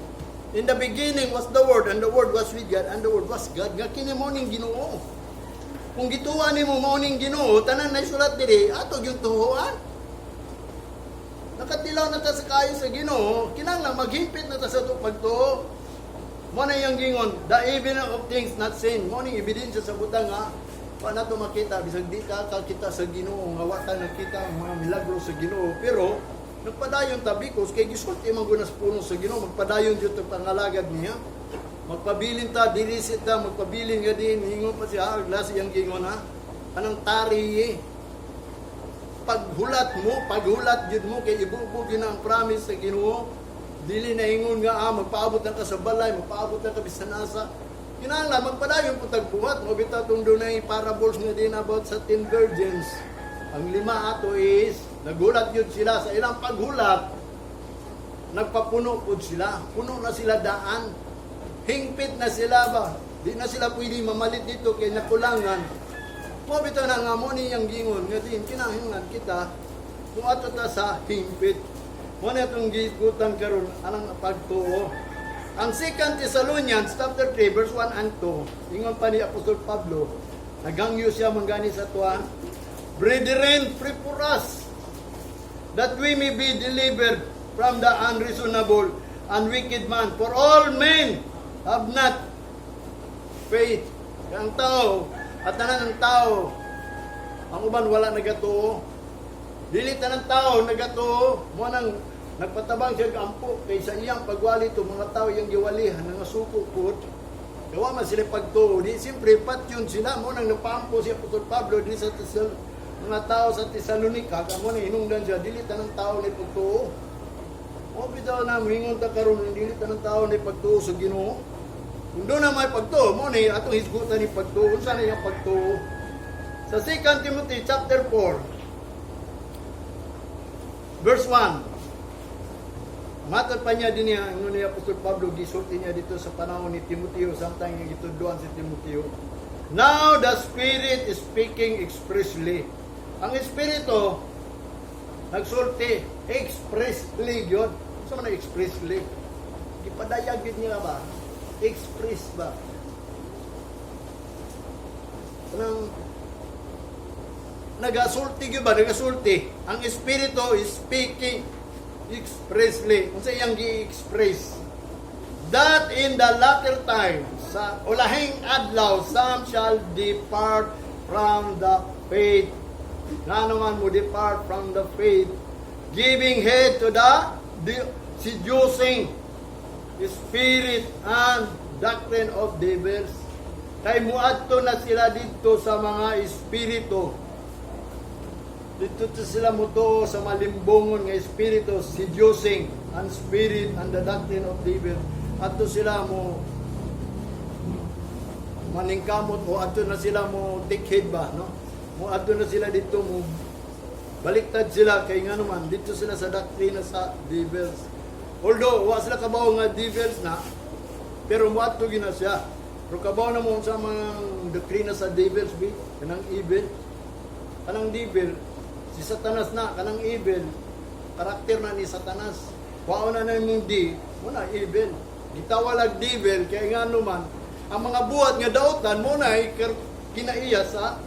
"In the beginning was the Word, and the Word was with God, and the Word was God," nga kini mao ning Ginoo. Kung gituo nimo mao ning Ginoo, tanan na isulat diri ato gyud tuohan. Nakatilaw na ta sa kaayo sa Ginoo, kinahanglan maghimpit na ta sa atong pagtuo. Mo na iyang gingon, the evidence of things not seen. Mo ning ebidensya sa butang nga pa nato makita, bisag di ka kakita sa Ginoo, nga wa ta nakita ang mga milagro sa Ginoo, pero nagpadayon ta because kay gisulti man gud sa pulong sa Ginoo, magpadayon jud ta pangalagad niya. Magpabilin ta, dili ta magpabilin nga din, ingon pa siya, lasi iyang gingon ha. Kanang tarry ye. Paghulat mo, paghulat jud mo kay ibubo gyud ang promise sa Ginoo. Dili na ingon nga magpaabot na ka sa balay, magpaabot na ka bisan asa. Kinahanglan magpadayon po tagbuhat. Mo bitaw tong dunay parables nga din about sa 10 virgins. Ang lima ato is naghulat yun sila sa ilang paghulat. Nagpapuno pud sila. Puno na sila daan. Hingpit na sila ba? Di na sila pwede mamalit dito kay nakulangan. Mo bitaw na nga mo niyang gingon nga din kinahanglan kita kung ato ta sa hingpit. Mo na itong gigutan karon anang pagtuo. Ang 2 Thessalonians chapter 3 verse 1 and 2, ingon pa ni Apostol Pablo, naghangyo siya manggani sa tuwa, "Brethren, pray for us, that we may be delivered from the unreasonable and wicked man. For all men have not faith." Ang tao, at tanan ng tao, ang uban wala nagatuo. Dili tanan tao nagatuo, mo nang nagpatabang siya ampo kay sa iyang pagwali to mga tao iyang giwalihan nga suko pud. Gawa man sila pagtuo, di siyempre patyon sila. Mo nang napaampo si Apostol Pablo di sa mga tao sa Tesalonica, kamo na hinungdan siya, dili tanang tao ni pagtuo. O bitaw na moingon ta karon, dili tanang tao ni pagtuo sa Ginoo. Kung doon na may pagtuo, mo ni atong hisgutan ni pagtuo, unsa na iyang pagtuo? Sa 2 Timothy chapter 4 verse 1. Matod pa niya din niya, ingon ni Apostol Pablo, gisulti niya dito sa panahon ni Timoteo, samtang nga gitudloan si Timoteo. "Now the Spirit is speaking expressly." Ang Espiritu nagsulti expressly yun. Sa man ang expressly? Gipadayag yun niya ba? Express ba? Kanang nagasulti gyud ba? Nagasulti. Ang Espiritu is speaking expressly. Unsa iyang gi-express? "That in the latter time," sa ulahing adlaw, "some shall depart from the faith." Nga naman mo depart from the faith, "giving heed to the seducing spirit and doctrine of devils." Kay muadto na sila didto sa mga espiritu. Dito to sila mutuo sa malimbongon nga espiritu, seducing and spirit and the doctrine of devil. Adto sila mo maningkamot o adto na sila mo take heed ba, no? Mo adto na sila dito, mo baliktad sila kay nga naman dito sila sa doctrine sa devils. Although wa sila kabaw nga devils na, pero moadto gina siya. Pero kabaw na mo sa mga doktrina sa devils bi, kanang evil. Kanang devil, si Satanas na, kanang evil, karakter na ni Satanas. Wao na na imong di, mo na evil. Gitawalag devil kay nga naman ang mga buhat nga dautan mo na kinaiya sa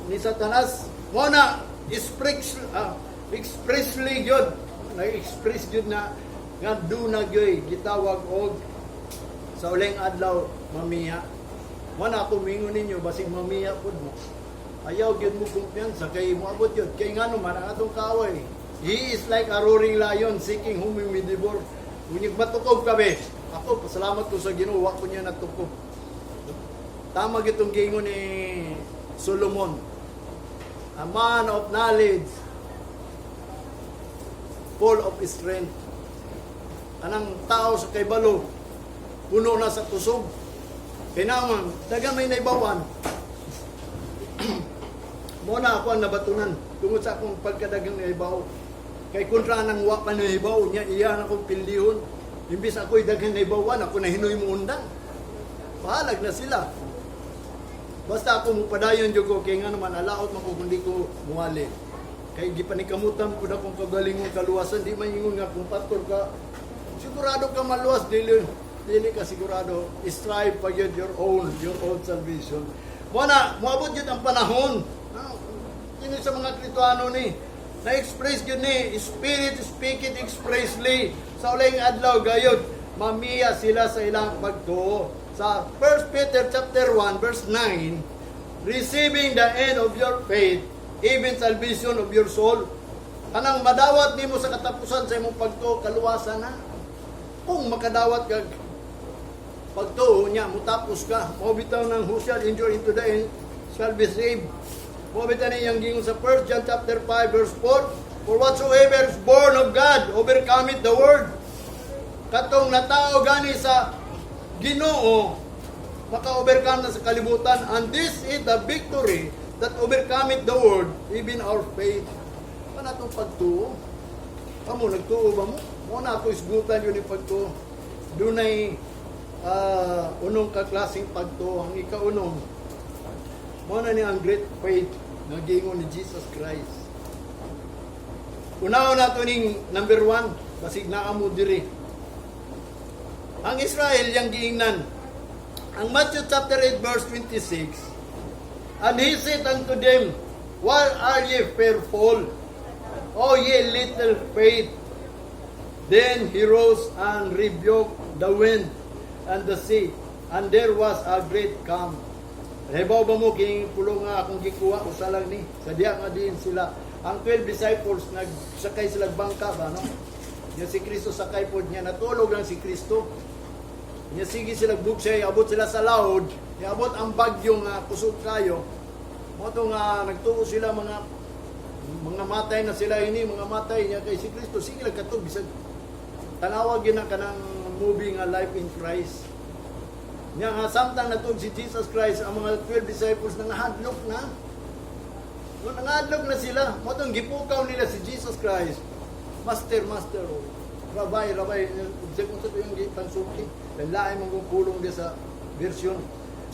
ni Satanas. Mo na expressly gyud. Nag-express gyud na nga duna gyud gitawag og sa uling adlaw mamiya. Mo na ako mingon ninyo, basig mamiya pud mo. Ayaw gyud mo kumpiyansa kay moabot yun. Kay ngano man ang atong kaaway, he is like a roaring lion seeking whom he may devour. Unyag matukob ka be. Ako, pasalamat ko sa Ginoo, wa ko niya natukob. Tama gitong gingon ni Solomon. A man of knowledge, full of strength. Kanang tao sa kaybalo, Puno na sa kusog. Kay naman, dagan may naibawan. Mo na ako ang nabatunan tungod sa akong pagkadagang naibaw. Kay kontra nang wa pa naibaw niya, iya na akong pildihon. Imbis ako'y daghang naibawan, ako na hinoy mo undang. Bahalag na sila. Basta ako mupadayon jud ko kay nga naman alaot man ko kundi ko muwali. Kay gipanikamutan pud akong kagalingon kaluwasan, di man ingon nga kung pastor ka sigurado ka maluwas, dili dili ka sigurado. Strive pa gyud your own salvation. Mo na moabot gyud ang panahon. Ah, kini sa mga Kristohano ni na-express gyud ni Spirit speak it expressly sa uling adlaw gayud mamiya sila sa ilang pagtuo. Sa 1 Peter chapter 1 verse 9, receiving the end of your faith, even salvation of your soul. Kanang madawat nimo sa katapusan sa imong pagtuo, kaluwasan na. Kung makadawat ka pagtuo niya, mutapos ka. Mao bitaw ng who shall endure into the end shall be saved. Mao bitaw niyang gingon sa 1 John chapter 5 verse 4, for whatsoever is born of God overcometh the world. Katong natao gani sa Ginoo maka-overcome na sa kalibutan, and this is the victory that overcometh the world, even our faith. Ano atong pagtuo? Kamo, nagtuo ba mo? Mo na ako isgutan yun yung pagtuo. Dunay unong kaklaseng pagtuo. Ang ikaunong, mo na ni ang great faith na giingon ni Jesus Christ. Unahon nato ning number 1, basig naa mo diri. Ang Israel yang giingnan. Ang Matthew chapter 8 verse 26, "And he said unto them, 'Why are ye fearful, O ye little faith?' Then he rose and rebuked the wind and the sea, and there was a great calm." Hibaw ba mo kining pulong nga akong gikuha, usa lang ni. Sa diha nga diin sila ang 12 disciples nagsakay sila bangka ba, no? Nya si Kristo sakay pod niya, natulog lang si Kristo. Nya sige sila bugsay, abot sila sa laod, niabot ang bagyo nga kusog kayo. Mo to nga nagtuo sila mga matay na sila ini, mga matay niya kay si Kristo sige lang katug bisag tanawa gyud na kanang movie nga Life in Christ. Nya nga samtang natug si Jesus Christ, ang mga 12 disciples nangahadlok na. No, nangahadlok na sila. Mo tong gipukaw nila si Jesus Christ. "Master, Master, oh. Rabbi, Rabbi," sa kung sa yung pangsulti. Lain mong pulong di sa version.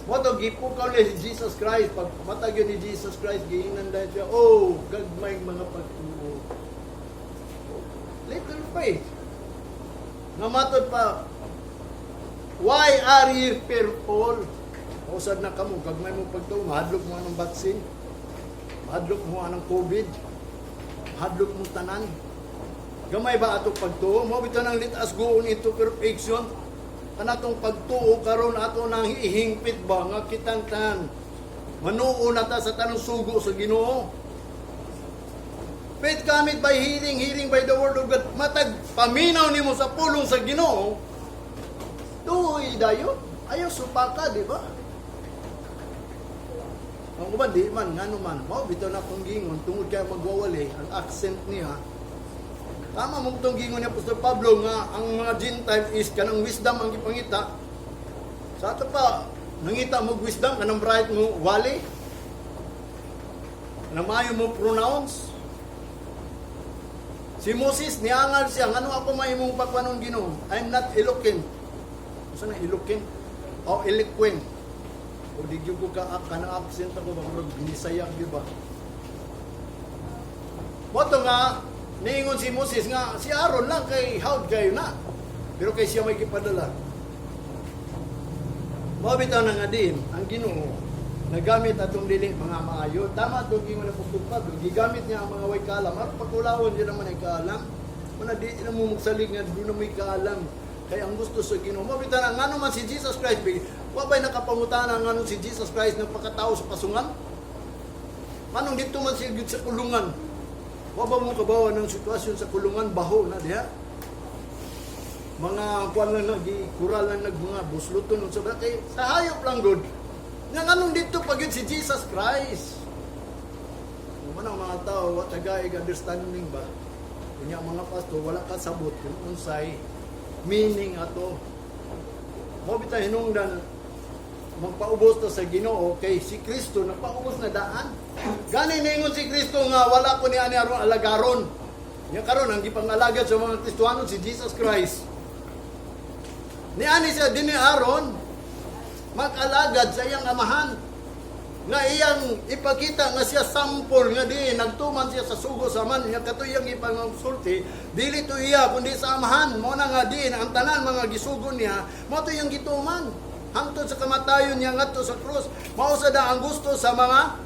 Mo to gipukaw nila si Jesus Christ. Pag matag yun ni Jesus Christ, giingnan dahil siya, "Oh, gagmay mga pagtuo." Little faith. Nga matod pa, "Why are you fearful?" Usad na kamo, gagmay mo pagtuo, mahadlok mo anong vaccine, mahadlok mo anong COVID, mahadlok mo tanan. Gamay ba atong pagtuo? Mo bitaw nang let us go on into perfection. Kanatong pagtuo karon ato nang ihingpit ba nga kitang tanan manuo na ta sa tanong sugo sa Ginoo. Faith cometh by hearing, hearing by the word of God. Matag paminaw nimo sa pulong sa Ginoo, tuoy dayon. Ayaw supaka, di ba? Ang uban di man ngano man, mao bitaw na akong gingon tungod kay magwawali ang accent niya. Tama mo itong gingon ni Apostol Pablo nga ang mga Gentile is kanang wisdom ang gipangita. Sa ato pa, nangita mo wisdom, kanang bright mo wali. Kanang maayo mo pronounce. Si Moses, niangal siya, "Ngano ako mahimong pakwanon, Ginoo? I'm not eloquent." Unsa na eloquent? O eloquent. O di gyud ko ka kanang accent ako ba, murag binisaya gyud ba. Moto nga niingon si Moses nga si Aaron lang kay hawd kayo na. Pero kay siya may gipadala. Mao bitaw na nga din ang Ginoo nagamit atong dili mga maayo. Tama itong gingon ng Apostol Pablo. Gigamit niya ang mga way kaalam. Aron pakulawon yun naman ay kaalam. Muna di na mo magsalig nga doon na may kaalam. Kaya ang gusto sa Ginoo. Mao bitaw na ngano man si Jesus Christ, wa ba'y nakapangutana ngano si Jesus Christ nagpakatao sa pasungan? Manong dito man siya gyud sa kulungan? Wa ba mo kabawa ng sitwasyon sa kulungan, baho na diha? Mga kuan lang nagi kural lang nag mga busluton unsa ba kay sa hayop lang gud. Nga nganong dito pag yun si Jesus Christ? Kung ang mga tao, wa tagaig understanding ba? Kunya mga pastor, wala kasabot kung unsay meaning ato. Mao bitaw hinungdan magpaubos ta sa Ginoo kay si Kristo nagpaubos na daan. Gani ningon si Kristo nga wala ko ni ani aron alagaron. Nya karon ang gipangalagad sa mga Kristohanon si Jesus Christ. Niani siya dinhi aron mag-alagad sa iyang Amahan nga iyang ipakita nga siya sampol nga di nagtuman siya sa sugo sa Amahan niya. Kato iyang ipangsulti, dili to iya kundi sa Amahan. Mo na nga di ang tanan mga gisugo niya mo to iyang gituman hangtod sa kamatayon niya ngadto sa krus. Mao sad ang gusto sa mga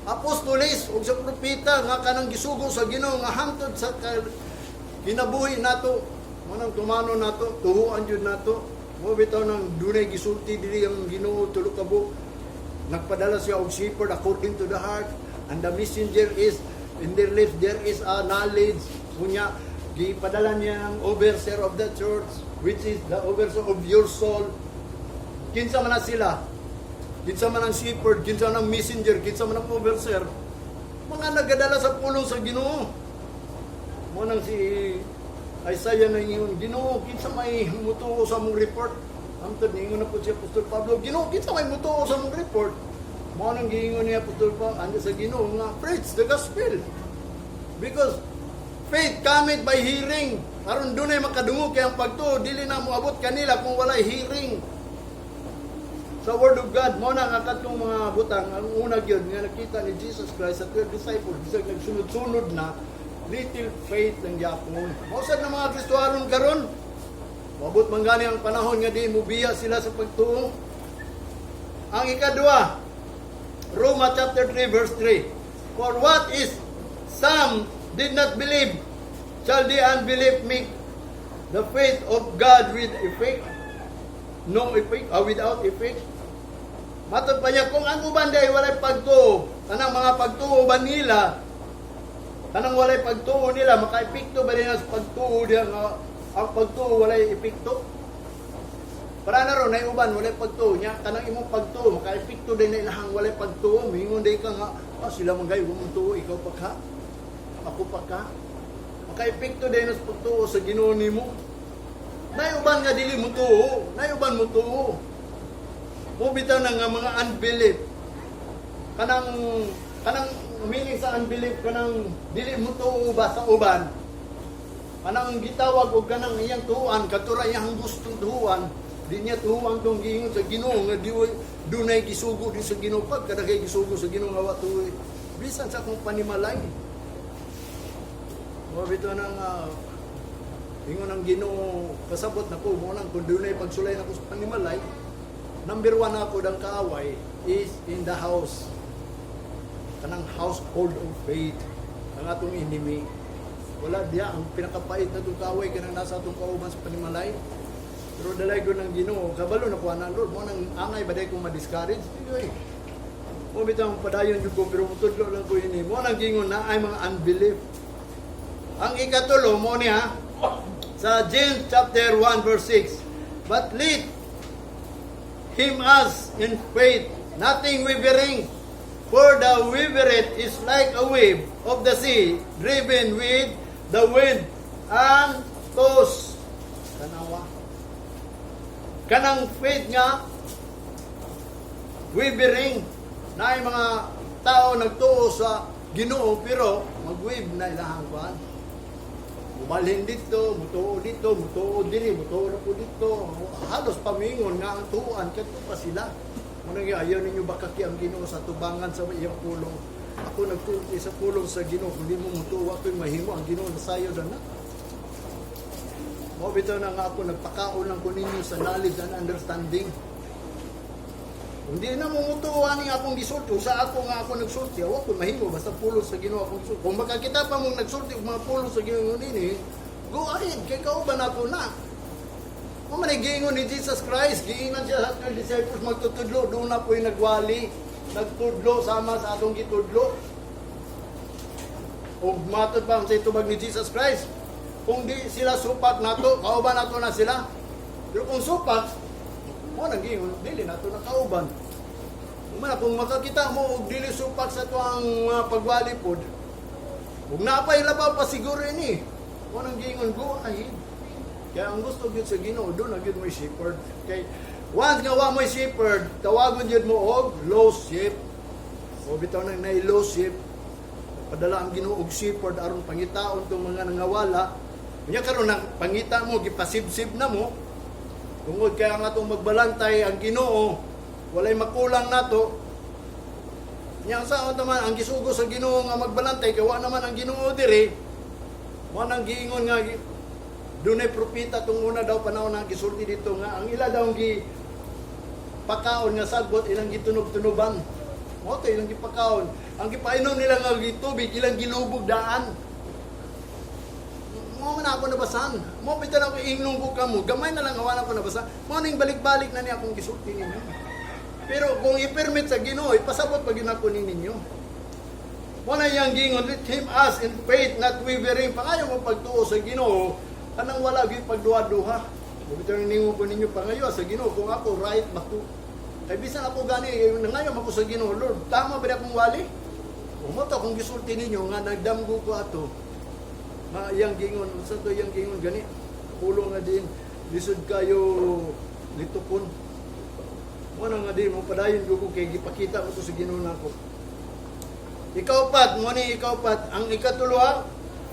apostoles ug sa propeta nga kanang gisugo sa Ginoo nga hangtod sa kinabuhi nato mo nang tumano nato, tuhuan jud nato. Mo bitaw nang dunay gisulti diri ang Ginoo tulo ka buok. Nagpadala siya og shepherd according to the heart, and the messenger is in their lips there is a knowledge. Unya gipadala niya ang overseer of the church, which is the overseer of your soul. Kinsa man na sila? Kinsa man ang shepherd, kinsa man ang messenger, kinsa man ang overseer? Mga nagadala sa pulong sa Ginoo. Mo nang si Isaiah na ingon, "Ginoo, kinsa may mutuo sa among report?" Hangtod niingon na po si Apostol Pablo, "Ginoo, kinsa may mutuo sa among report?" Mo nang giingon ni Apostol Pablo, ando sa Ginoo nga preach the gospel. Because faith cometh by hearing. Aron dunay makadungog kay ang pagtuo dili na moabot kanila kung walay hearing sa Word of God. Mo na nga katong mga butang, ang una gyud nga nakita ni Jesus Christ sa 12 disciples, bisag nagsunod-sunod na, little faith lang gyapon. Mao sad na mga Kristohanon karon. Moabot man gani ang panahon nga di mubiya sila sa pagtuo. Ang ikadua, Roma chapter 3 verse 3. "For what is some did not believe, shall the unbelief make the faith of God with effect? No effect, without effect?" Matod pa niya, kung ang uban diay walay pagtuo, kanang mga pagtuo ba nila, kanang walay pagtuo nila, maka-epekto ba nila sa pagtuo diya nga ang pagtuo walay epekto? Para na ron, nay uban, walay pagtuo niya, kanang imong pagtuo, maka-epekto din na ilahang walay pagtuo, mingon day ka nga, "Ah, sila man gayo, mong tuo, ikaw pa ka, ako pa ka." Maka-epekto din sa pagtuo sa Ginoo nimo. Nay uban nga dili mo tuo, nay uban mo tuo. Mo bitaw na nga mga unbelief. Kanang meaning sa unbelief, kanang dili mo tuo ba sa uban. Kanang gitawag og kanang iyang tuuan kadto ra iyang gustong tuuan. Di niya tuuan tong giingon sa Ginoo nga di dunay gisugo di sa Ginoo, pag kadagay gisugo sa Ginoo nga wa tuoy. Bisan sa akong panimalay. Mo bitaw na nga ingon ang Ginoo, kasabot na ko mo lang kung dunay pagsulay nako sa panimalay. Number one ako dang kaaway is in the house, kanang household of faith ang atong enemy. Wala diya ang pinakapait na itong kaaway, kanang nasa atong kauban sa panimalay. Pero dalay ko ng Ginoo, kabalo na kuha na Lord mo nang angay ba day kung ma-discourage. Oy, mo bitaw ang padayon jud ko, pero mutudlo lang ko ini. Mo nang gingon na ay mga unbelief. Ang ikatulo mo niya sa James chapter 1 verse 6. "But let him ask in faith, nothing wavering. For the wavered is like a wave of the sea, driven with the wind and tossed." Tanawa. Kanang faith nga wavering na ay mga tao nagtuo sa Ginoo pero mag-wave na ilahang kuan. Mubalhin dito, mutuo dito, mutuo diri, mutuo na po dito. Halos pamingon nga ang tuan kadto pa sila. Muna nga ayaw ninyo bakaki ang Ginoo sa tubangan sa iyang pulong. Ako nagtulti sa pulong sa Ginoo, kung di mo mutuo ako'y mahimo ang Ginoo nasayo na. Mao bitaw na nga ako nagpakaon lang ko ninyo sa knowledge and understanding. Kung di na mo mutuo ani akong gisulti, sa ako nga ako nagsulti, awa ko mahimo basta pulong sa Ginoo akong gisulti. Kung makakita pa mong nagsulti og mga pulong sa Ginoo nini, go ahead kay kauban ako na. Kung man ay giingon ni Jesus Christ, giingon siya sa 12 disciples magtutudlo, doon na po'y nagwali, nagtudlo sama sa atong gitudlo. Ug matod pa sa itubag ni Jesus Christ, kung di sila supak nato, kauban nato na sila. Pero kung supak, mo nang giingon, dili nato na kauban. Umana, kung makakita mo og dili supak sa tuang pagwali pod, ug napay labaw pa siguro ini, mo nang giingon, go ahead. Kaya ang gusto gyud sa Ginoo, duna gyud mo'y shepherd. Kay once nga wa mo'y shepherd, tawagon gyud mo og lost sheep. O bitaw nang nay lost sheep, padala ang Ginoo og shepherd aron pangitaon tong mga nangawala. Unya karon nang pangita mo, gipasibsib na mo. Tungod kay ang atong magbalantay ang Ginoo, walay makulang nato. Nya sa naman ang gisugo sa Ginoo nga magbalantay kay wa naman ang Ginoo diri. Mo nang giingon nga dunay propeta tong una daw panahon na gisulti dito nga ang ila daw gi pakaon nga sagbot, ilang gitunob-tunoban. Mo to ilang gipakaon. Ang gipainom nila nga gitubig, ilang gilubog daan. Mo man ako nabasan. Mo bitaw ako ingnong ko kamo. Gamay na lang awan ako nabasa. Mo ning balik-balik na niya akong gisulti ninyo. Pero kung i-permit sa Ginoo, ipasabot pa gyud nako ni ninyo. Mo na iyang gingon, let him ask in faith, not wavering. Pangayo mo pagtuo sa Ginoo, kanang wala gyud pagduha-duha. Mo bitaw ningon ko ninyo, pangayo sa Ginoo kung ako right ba to. Kay bisan ako gani, nangayo man ko sa Ginoo, "Lord, tama ba akong wali?" O mo to akong gisulti ninyo nga nagdamgo ko ato. Ma iyang gingon, unsa to iyang gingon gani? Pulong nga din lisod kayo litukon. Mo na nga din mo padayon ko kay gipakita mo to sa Ginoo nako. Ikaupat, mo ni ikaupat, ang ikatulo,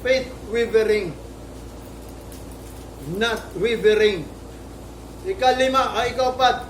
faith wavering. Not wavering. Ikalima, ay ikaupat,